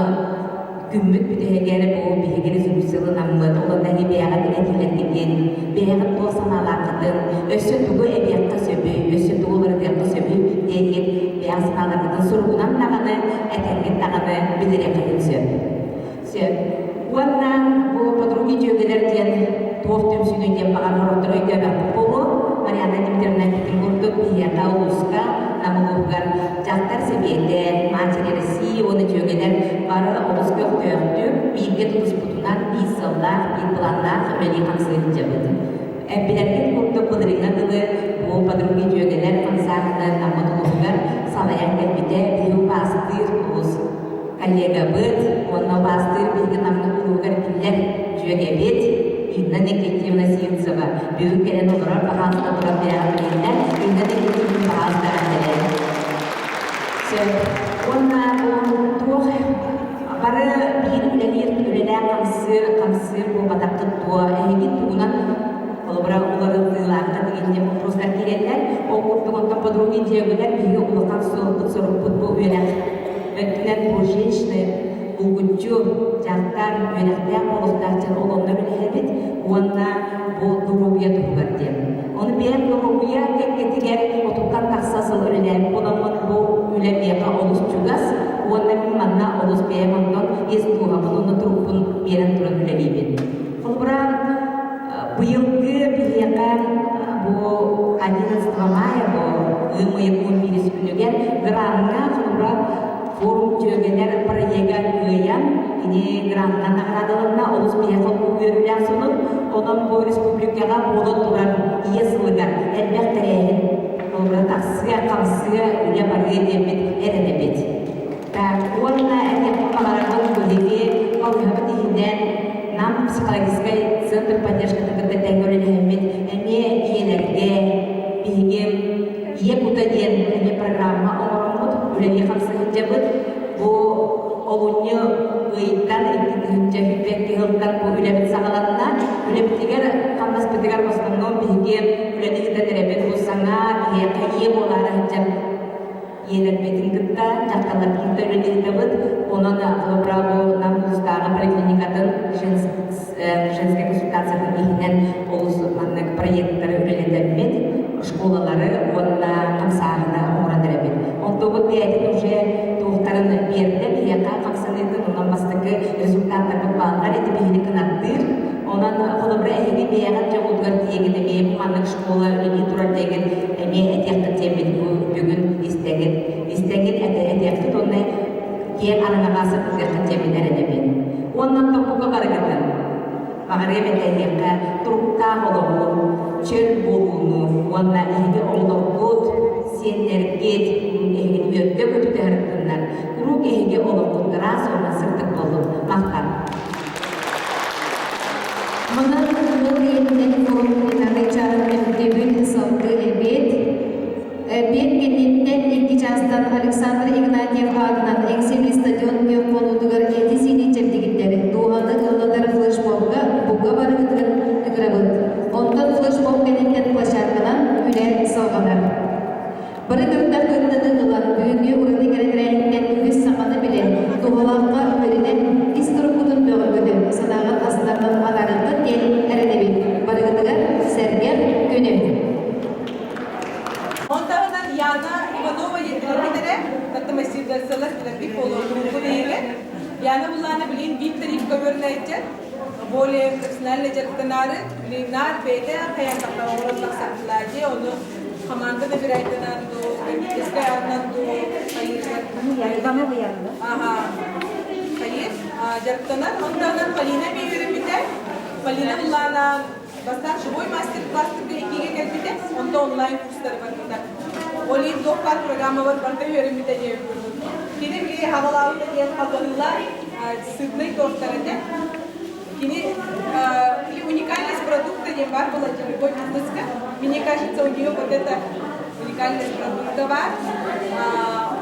күммүт бүтэһигэр бу биһиги резолюцияланаммыт, уонна эһи бэйэҕит этиилэргитин, бэйэҕит туох санаалааххытын, өссө тугу эбиэххэ сөбүй, өссө тугу уларытыахха сөбүй диэҥҥит бэйэҕит санааларгытын суругунан даҕаны, этэҥҥит даҕаны билириэххитин сөп. Сөп. Уонна бу подруги дьүөгэлэр диэн туох түмсүүнүй диэн баҕар сорохтор өйдөөбөппүт буолуо. Марианна Дмитриевна эппитин курдук, биһиэхэ улууска, Нам улууһугар дьахтар сэбиэтэ, Матери России уонна дьүөгэлэр бары олус көхтөөхтүк, бииргэ тутуспутунан биир сыллаах, биир былааннаах үлэлии-хамсыы сылдьабыт. Билэргит курдук, былырыыҥҥа дылы бу подруги дьүөгэлэр хамсааһыны Наммыт улууһугар салайан кэлбитэ биһи убаастыыр улуус коллегабыт уонна убаастыыр биһиги Наммыт улууһугар биллэр дьүөгэбит. Инна Никитьевна Сивцева бүгүн кэлэн олорор баһаалыста туран бэйэҕэ Инна Никитьевна баһаалыста эҕэрдэлээн. Сөп. Уонна туох бары биир үлэлиир үлэлээх хамсыыр хамсыыр буолбатаххыт дуо? Эһиги тугунан холобура уларытыылаахха тигиннэ боппуруостар киирэллэр. Ол курдук оттон подруги дьиэгүлэр биһиги улахан суолбут сорукпут бу үөрэх өттүнэн бу женщины булгуччу дьахтар үөрэхтээх буолуохтаах дьон ол онно үлэһэбит уонна бу доруобуйа туһугар диэн. Ону бэйэм доруобуйа кэккэтигэр отуттан тахса сыл үлэлээбит буоламмын бу үлэ миэхэ олус чугас уонна мин манна олус бэйэм онтон ис дууһабын уонна турукпун биэрэн туран үлэлиибин. Холобура, быйылгы биһиэхэ бу 11 мая бу ыам ыйын 11 күнүгэр гранҥа холобура форум дьүөгэлэр проега кыайан кини грантан наҕараадаланна олус биһиэхэ үөрүүлээх сонун онон бу республикаҕа буола турар ийэ сылыгар элбэх тэрээһин холобура тахсыа хамсыа үлэ барыа диэммит эрэнэбит. Так, уонна этиэхпин баҕарабын биһиги балыыһабыт иһинэн Нам психологическай центр поддержкатын кытта тэҥҥэ үлэлэһэммит эмиэ ийэлэргэ биһиги Ийэ кута диэн эмиэ программа оҥороммут үлэлии хамсыһыдьабыт. Бу олунньу ыйтан 2022 сылтан бу үлэбит саҕаланна. Үлэбитигэр хамнаспытыгар в основном биһиги үлэни ыытан эрэбит. Бу саҥа биһиэхэ ийэ буолаары сылдьар ийэлэрбитин кытта, дьахталларбытын кытта үлэни ыытабыт. Онон холобура бу Нам улуустааҕы поликлиникатын женскай консультациятын иһинэн олус маннык проекттары үлэлэтэммит, школалары уонна хамсааһыны оҥорон эрэбит. Онтубут бэйэтин уже туохтарын биэрдэ биһиэхэ хамсаныытын онон бастакы результаттарбыт бааллар ити биһини кынаттыыр. Онон холобура эһиги бэйэҕит дьоҕутугар тиийэгит эмиэ бу маннык школа үлэлии турар диэгит эмиэ этиэххит диэммит бу бүгүн истэҥит истэҥит этиэххит уонна киэҥ араҥаҕа сырдатыаххыт диэммин эрэнэбин. Уонна топпука барыгытын баҕарыам этэһиэххэ туруктаах олоҕу, чөл буолууну уонна эһиги оҕолоргут, сиэннэргит эһигини үөрдэ көтүтэ сырыттыннар, куруук эһиги олоххут ыраас уонна сырдык буоллун. Махтал! Манан ыал ийэтинэн форум пленарнай чааһын түмүктүүбүт салгыы эбиэт. Эбиэт кэнниттэн икки чаастан Александр Игнатьев аатынан Эҥсиэли стадион күөх хонуутугар эти-сиини чэбдигирдэр, дууһаны ыллатар флешмобка бука барыгытыгар ыҥырабыт. Онтон флешмоб кэнниттэн площадканан үлэ салҕанар. Бары кырдах кыттыны ылан, бүгүҥҥү ураты кэрэ тэрээһинтэн үгүс саҥаны билэн, туһалаахха үөрэнэн, ис туруккутун бөҕөргөтөн, санааҕыт астарынан атаарыаххыт диэн эрэнэбит. Барыгытыгар сэргэх күнү! Онтон Яна Иванова диэн татымасирдасылар билэрбит буолуон Яна буллаана билин биир тариф көбөрнәйтер более профессионально дьарыктанаары билиннаар бэйэтэ хайаан оҥорон тахсардылаа дии ону команда набирайтанан дуу кондитерскай аатынан дуу хайыыр ага хайыр дьарыктанар онтон Полина үөрэммитэ Полина буллаана бастаан живой мастер-класстарга иккигэ кэлбитэ онто онлайн курстары барбыта ол иһин туох баар программалар барыта үөрэммитэ диэн курдук кини били хаҕалаабыта диэн халбаһыылаах сырный торттар этэ кини уникальность продукта диэн бар была любой бизнеска мне кажется у нее вот это уникальность продукта бар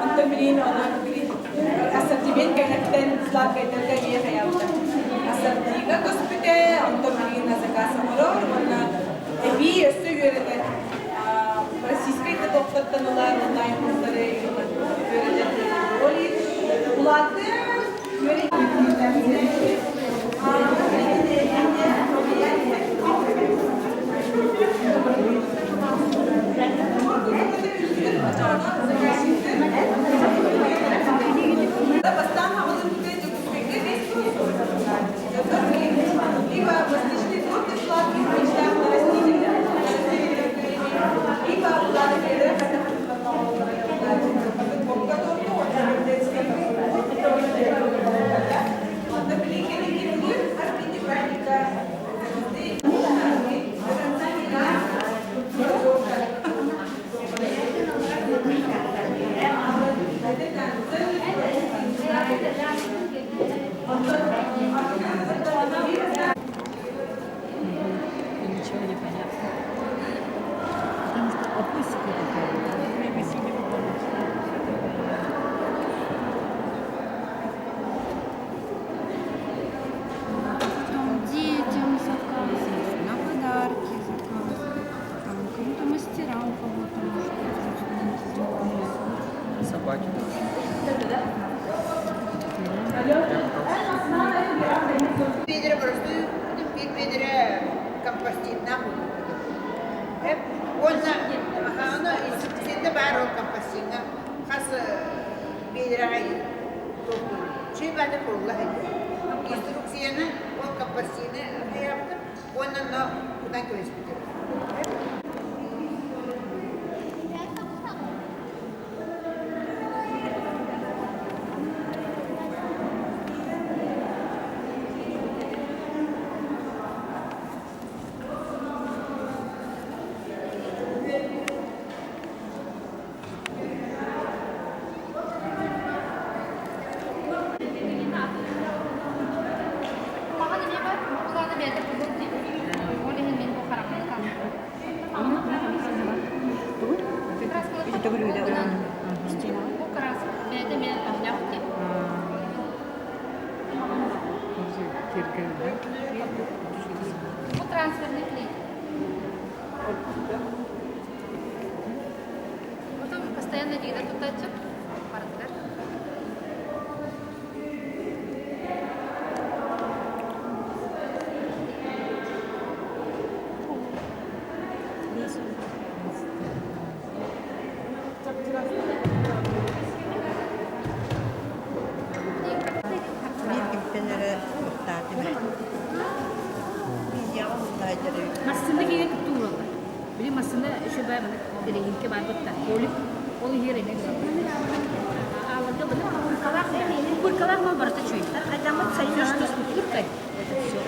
онтон билин онон билин ассортимент кэнэттэн сладкайдарга эмиэ хайаабыта ассортига көспүтэ онтон билигин на заказ оҥорор уонна эбии өссө үөрэтэр российскай да тохтоттон ылар онлайн курстары үөрэтэр ол иһин улааты Бастаан хаҕылын Дьокуускайга либо восточный торт сладкий. Потом детям заказывать, на подарки заказывать, там кому-то мастерам кого-то может быть. Собаки тоже. Биэдэрэ боростуой биир биэдэрэ компостиннаах уонна ону инструкцията баар ол компостиҥҥа хас биэдэрэҕэ үчүгэй баата курулла сылдьар инструкцияны ол компостины хайаабытым уонна онно кутан кэбиспитим. Бу трансферный клей. Потом постоянно дида тутачы барытыгар. Биир кимтэн эрэ туохтаатым Массыына киһи туттуулаллар. Били массыына еще баар эрэһиҥкэ баар бытта. Полик ол иһигэр эмиэ Ааларга быны куркалаах куркалаах мал барыта чуй. Все, что с куркой, это все.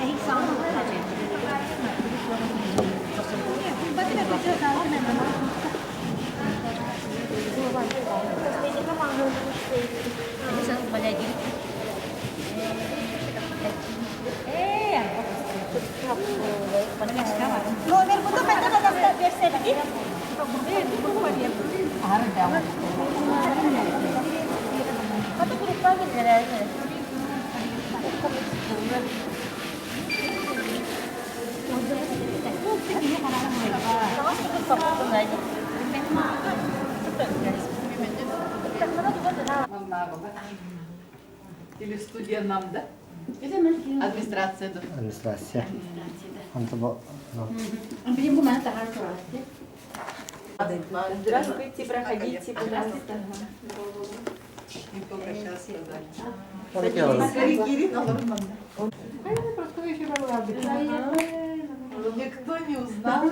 Номер буду хотя бы версия. Или студия нам, да? Администрация да. Администрация. Онто бу Здравствуйте, проходите, пожалуйста. Не только сейчас сказали. Никто не узнал.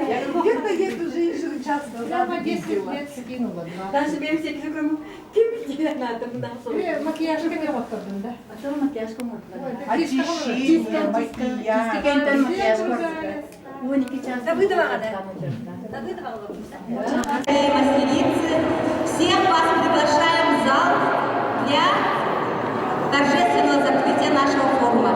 Я говорю, где-то я эту женщину час назад Прямо 10 видела. лет скинула. Даже бэйэм сиэккэ ким билэр Макияж кэмэ оттардым да. Очищение, макияж. Мастерицы, всех вас приглашаем в зал для торжественного закрытия нашего форума.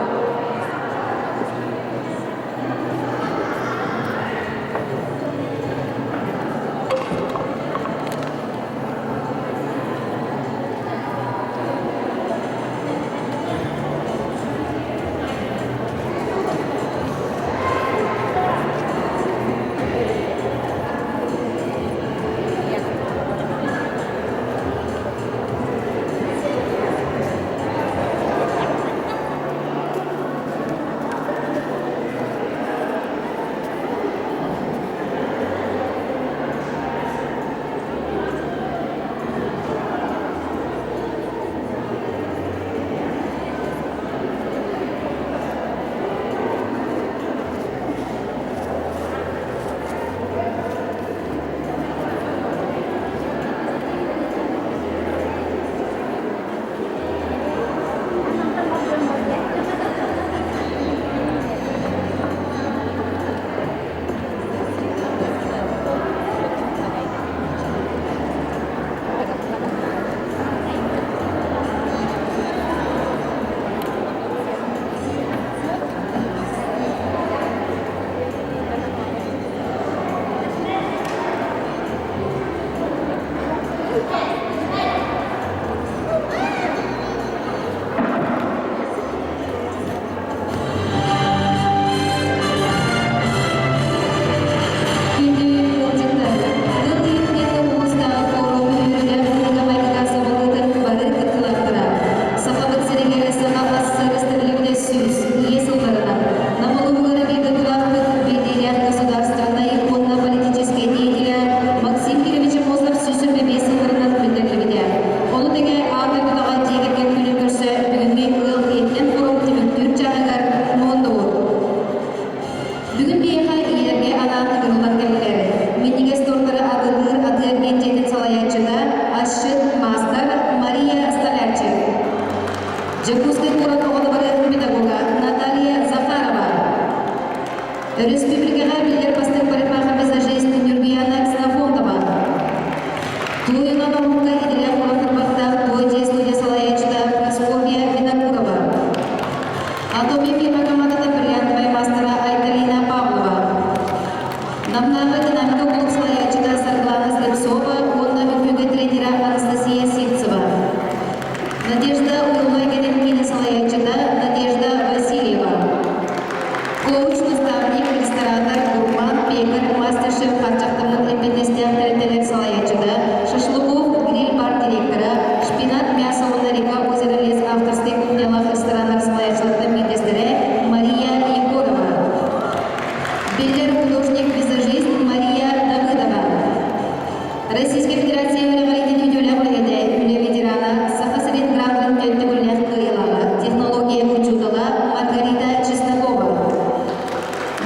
Бүгүн биһиэхэ ийэлэргэ анаан ыҥырыллан кэллилэр. Минньигэс тортары атыылыыр атыы-эргиэн дьиэтин салайааччыта, асчыт, маастар Мария Столярчик. Дьокуускай куорат оҕо дыбарыатын педагога Наталья Захарова. Өрөспүүбүлүкэҕэ биллэр бастыҥ парикмахер-визажист Нюргуяна Ксенофонтова. Туойунан омукка идэлээх уран туой дьиэ студия салайааччыта Прасковья Винокурова. Атоми фирма командата бриллиантовай маастара Айталина Павлова. Намнааҕы динамика кулууп салайааччыта Саргылана Слепцова уонна үҥкүүгэ тренера Анастасия Сивцева. Надежда уйулҕа кэлин киинэ салайааччыта Надежда Васильева. Коуч, наставник, ресторатор, гурман, пекарь, мастер-шеф хааччахтаммыт эппиэтинэстээх тэрилтэлэр салайааччыта, Шашлыков гриль-бар директора, Шпинат мясо уонна Река озеро лес авторскай кухнялаах рестораннар салайааччыларыттан биирдэстэрэ Мария Егорова. Биллэр художник-визажист Мария Давыдова. Российскай Федерация үөрэҕириитин үтүөлээх үлэһитэ, үлэ ветерана, Саха сирин грантын төрдүгүллээх кыайыылааҕа, технология учуутала Маргарита Чеснокова.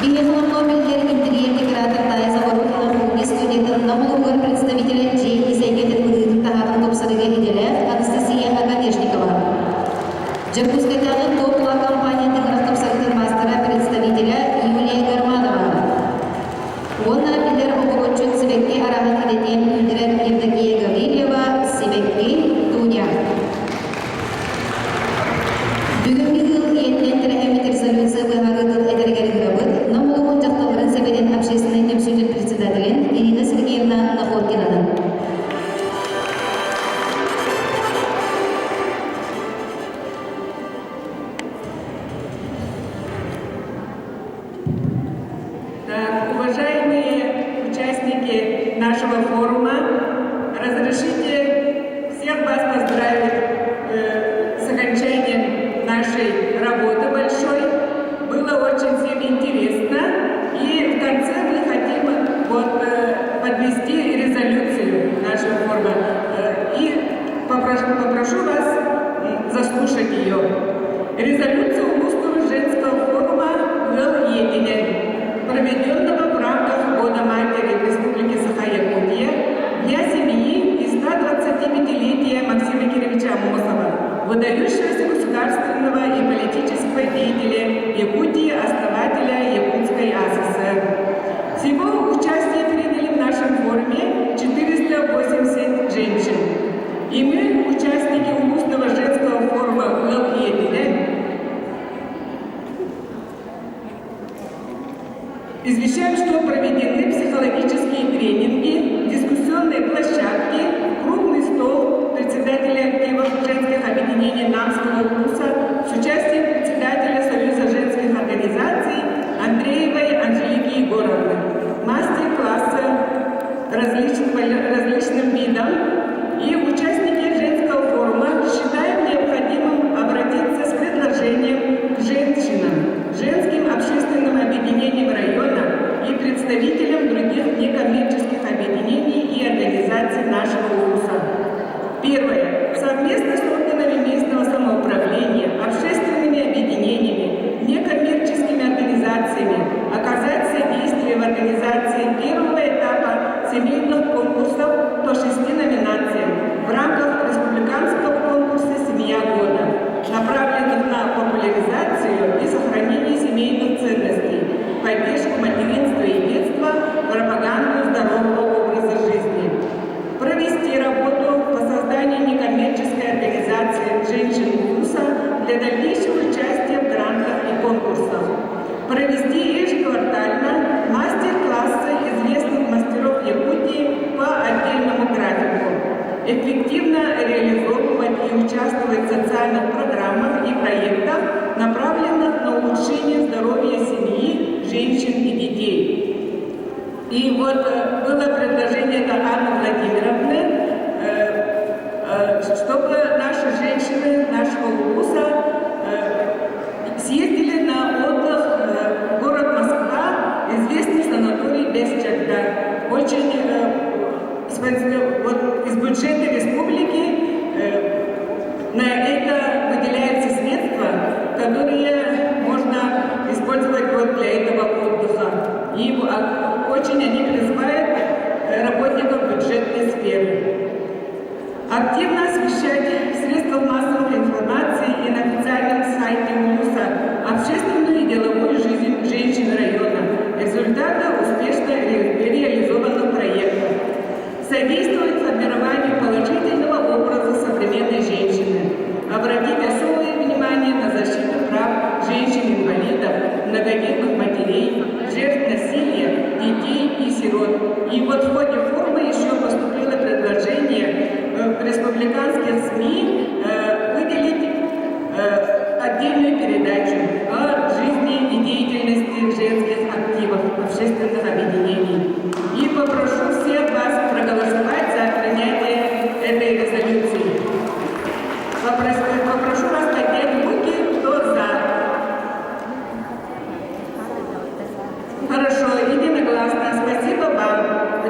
Биһиэхэ номнуо биллэр интерьер декоратор Тая Заворотина Хунги студиятын Нам улууһугар представителэ дьиэ ис эйгэтин быһыытын-таһаатын тупсарыыга идэлээх Анастасия Оконешникова. Дьокуускайдааҕы Топ-Ла компания тыҥырах тупсарыытын маастара представителэ Юлия Гарманова. Уонна биллэр оҕуруотчут сибэкки арааһын идэтийэн үүннэрэр Евдокия Гаврильева «Сибэкки Дуня». Бүгүҥҥү ыал ийэтинэн тэрээһиммит резолюция быһаарыытын этэригэр ыҥырабыт Нам улууһун дьахталларын сэбиэтин общественнай түмсүүтүн председателин Ирина Сергеевна Находкинаны. Так, уважаемые участники нашего форума, разрешите всех вас поздравить э, с окончанием нашей работы большой. Было очень всем интересно. И в конце мы хотим вот, э, подвести резолюцию нашего форума. Э, и попрошу, попрошу вас заслушать ее. Резолюцию Улусского женского форума «Ыал ийэтинэн», проведенного в рамках Года матери в Республике Саха-Якутия, Дня семьи и 125-летия Максима Кировича Амосова, выдающегося государственного и политического деятеля Якутии, основателя Якутской АССР. Всего участие приняли в нашем форуме 480 женщин. И мы, участники Улусного женского форума «Ыал ийэтинэн», Извещаем, что проведены психологические тренинги, дискуссионные площадки, круглый стол председателя активов женских объединений Намского улуса с участием председателя Союза женских организаций Андреевой Анжелики Егоровны, мастер-классы различным, различным видам и участники женского форума считаем необходимым обратиться с предложением к женщинам, женским общественным объединениям района и представителям других некоммерческих объединений и организаций нашего улуса. Первое. Совместно с органами местного самоуправления, общественными объединениями, некоммерческими организациями оказать содействие в организации первого этапа семейных конкурсов по шести номинациям в рамках республиканского конкурса «Семья года», направленных на популяризацию и сохранение семейных ценностей, поддержку материнства и детства, пропаганду здорового образа жизни. Провести работу по созданию некоммерческой организации «Женщин ВУЗа» для дальнейшего участия в грантах и конкурсах. Провести ежеквартально мастер-классы известных мастеров Якутии по отдельному графику. Эффективно реализовывать и участвовать в социальных программах и проектах, направленных на улучшение здоровья семьи, женщин и детей. И вот э, было предложение от Анны Владимировны, э, э, чтобы наши женщины нашего улуса съездили на отдых в город Москва, известный санаторий Бэс Чагда. Очень вот из бюджета республики на это выделяются средства, которые можно использовать вот для этого отдыха. Очень они призывают работников бюджетной сферы. Активно освещать в средствах массовой информации и на официальном сайте УЛУСа общественную и деловую жизнь женщин района, результаты успешно реализованных проектов. Содействовать формированию положительного образа современной женщины. Обратить особое внимание на защиту прав женщин-инвалидов, многодетных матерей, жертв насилия, детей и сирот. И вот в ходе форума еще поступило предложение в республиканских СМИ выделить отдельную передачу о жизни и деятельности женских активов, общественных объединений. И попрошу всех вас проголосовать за принятие этой резолюции. Попрошу вас поднять руки, кто за. Хорошо, единогласно. Спасибо вам.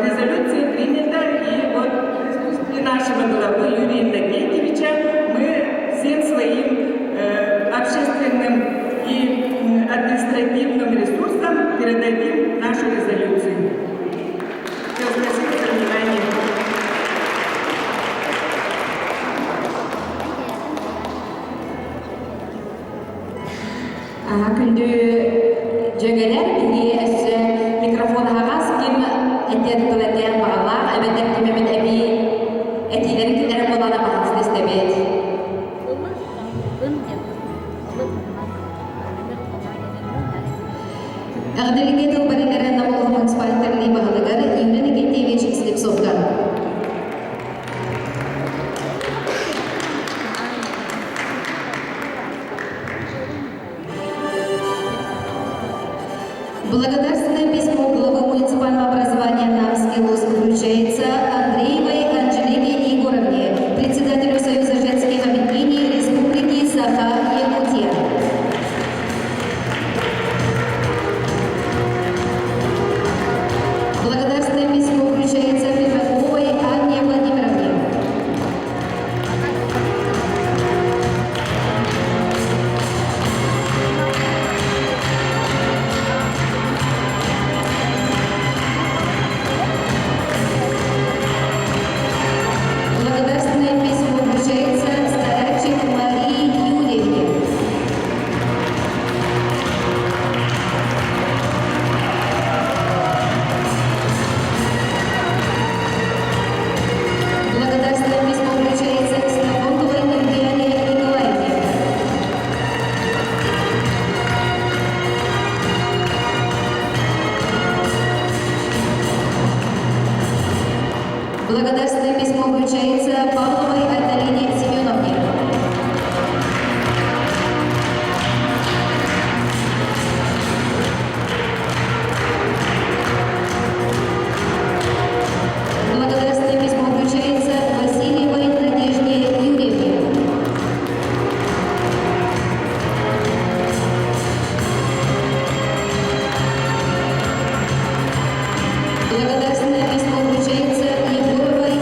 Резолюция принята. И вот в присутствии нашего главы Юрия Иннокентьевича мы всем своим общественным и административным ресурсам передадим нашу резолюцию. Все, спасибо за внимание. Күндү дьүөгэлэр биһиги өссө микрофон аһаҕас ким этиэн тыл этиэн баҕалаах эбэтэр ким эмит эбии этиилэрин киллэрэн буоллаҕына баһаалыста истэбит. Эҕэрдэлиҥҥэ тыл барыгара Нам улууһун муниципальнай баһылыгар Юрий Никитевич Слепцовка. Благодарственное письмо главы муниципального образования Намский Улус вручается Андреевой Анжелике Егоровне, председателю Союза женских объединений Республики Саха-Якутия. Благодарственное письмо вручается Пермяковой Анне Владимировне. Благодарственное письмо вручается Старачик Марии Юрьевне. Благодарственное письмо вручается Ксенофонтовой Ульяне Николаевне. Благодарственное письмо вручается Павловой Айталине Семеновне. Благодарственное письмо вручается Васильевой Надежде Юрьевне. Благодарственное письмо вручается Егоровой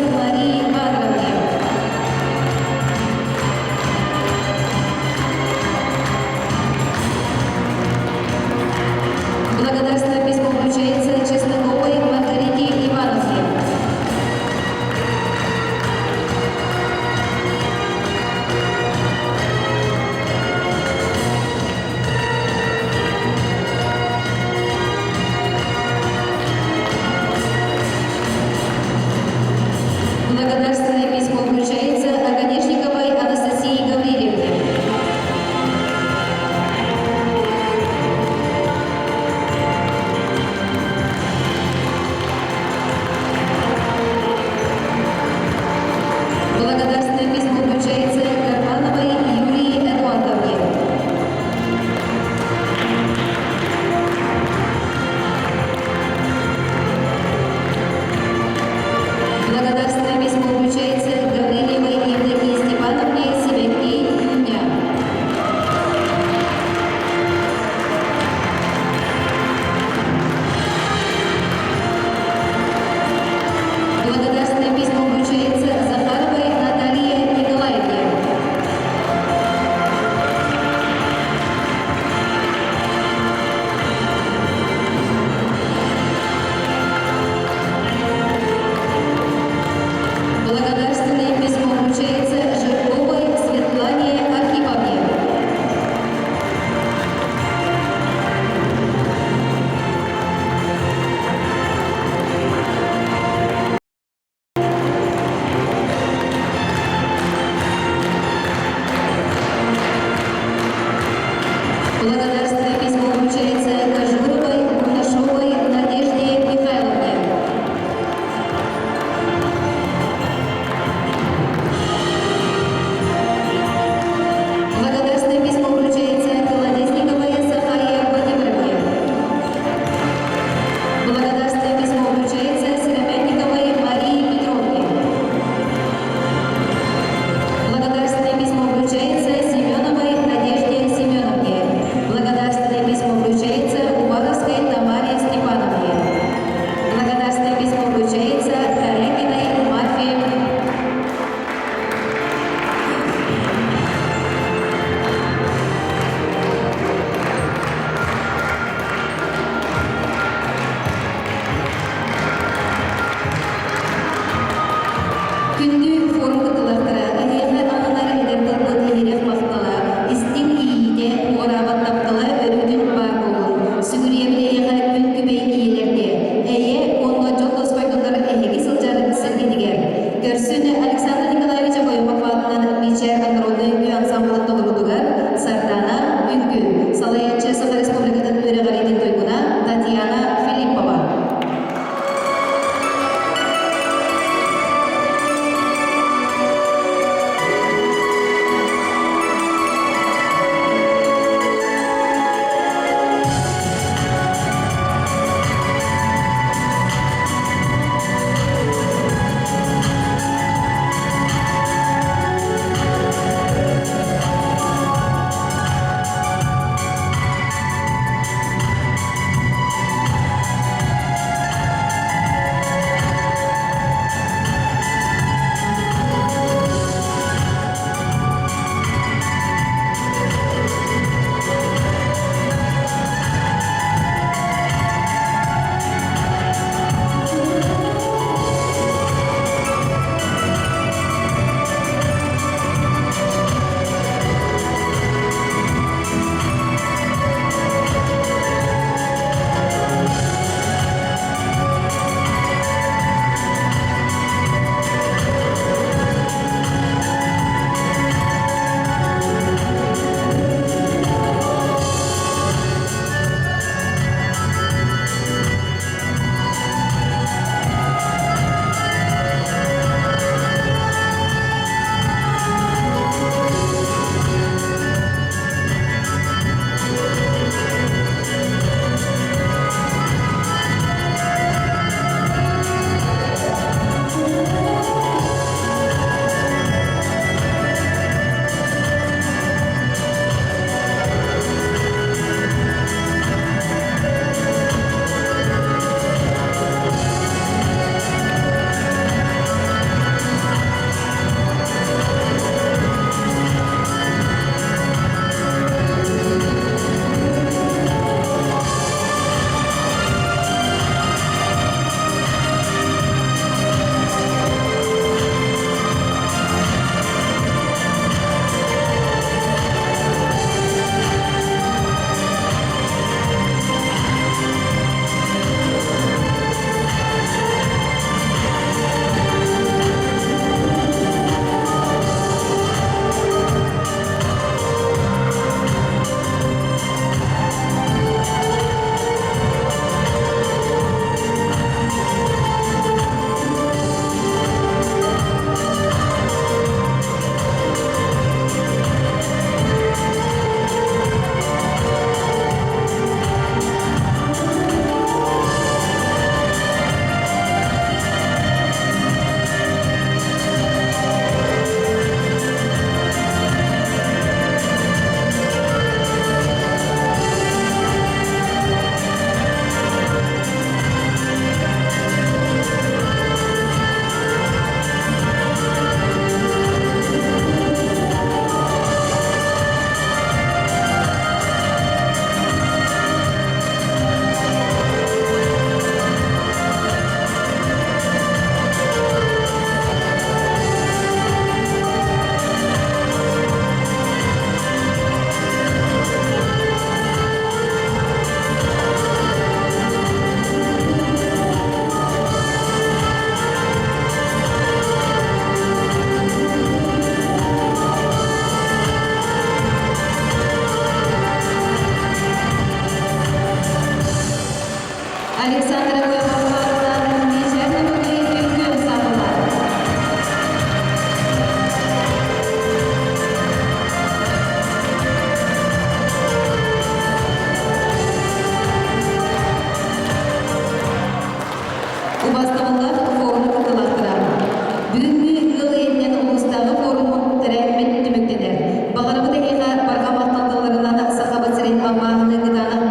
Хаммааһыны кытаанах.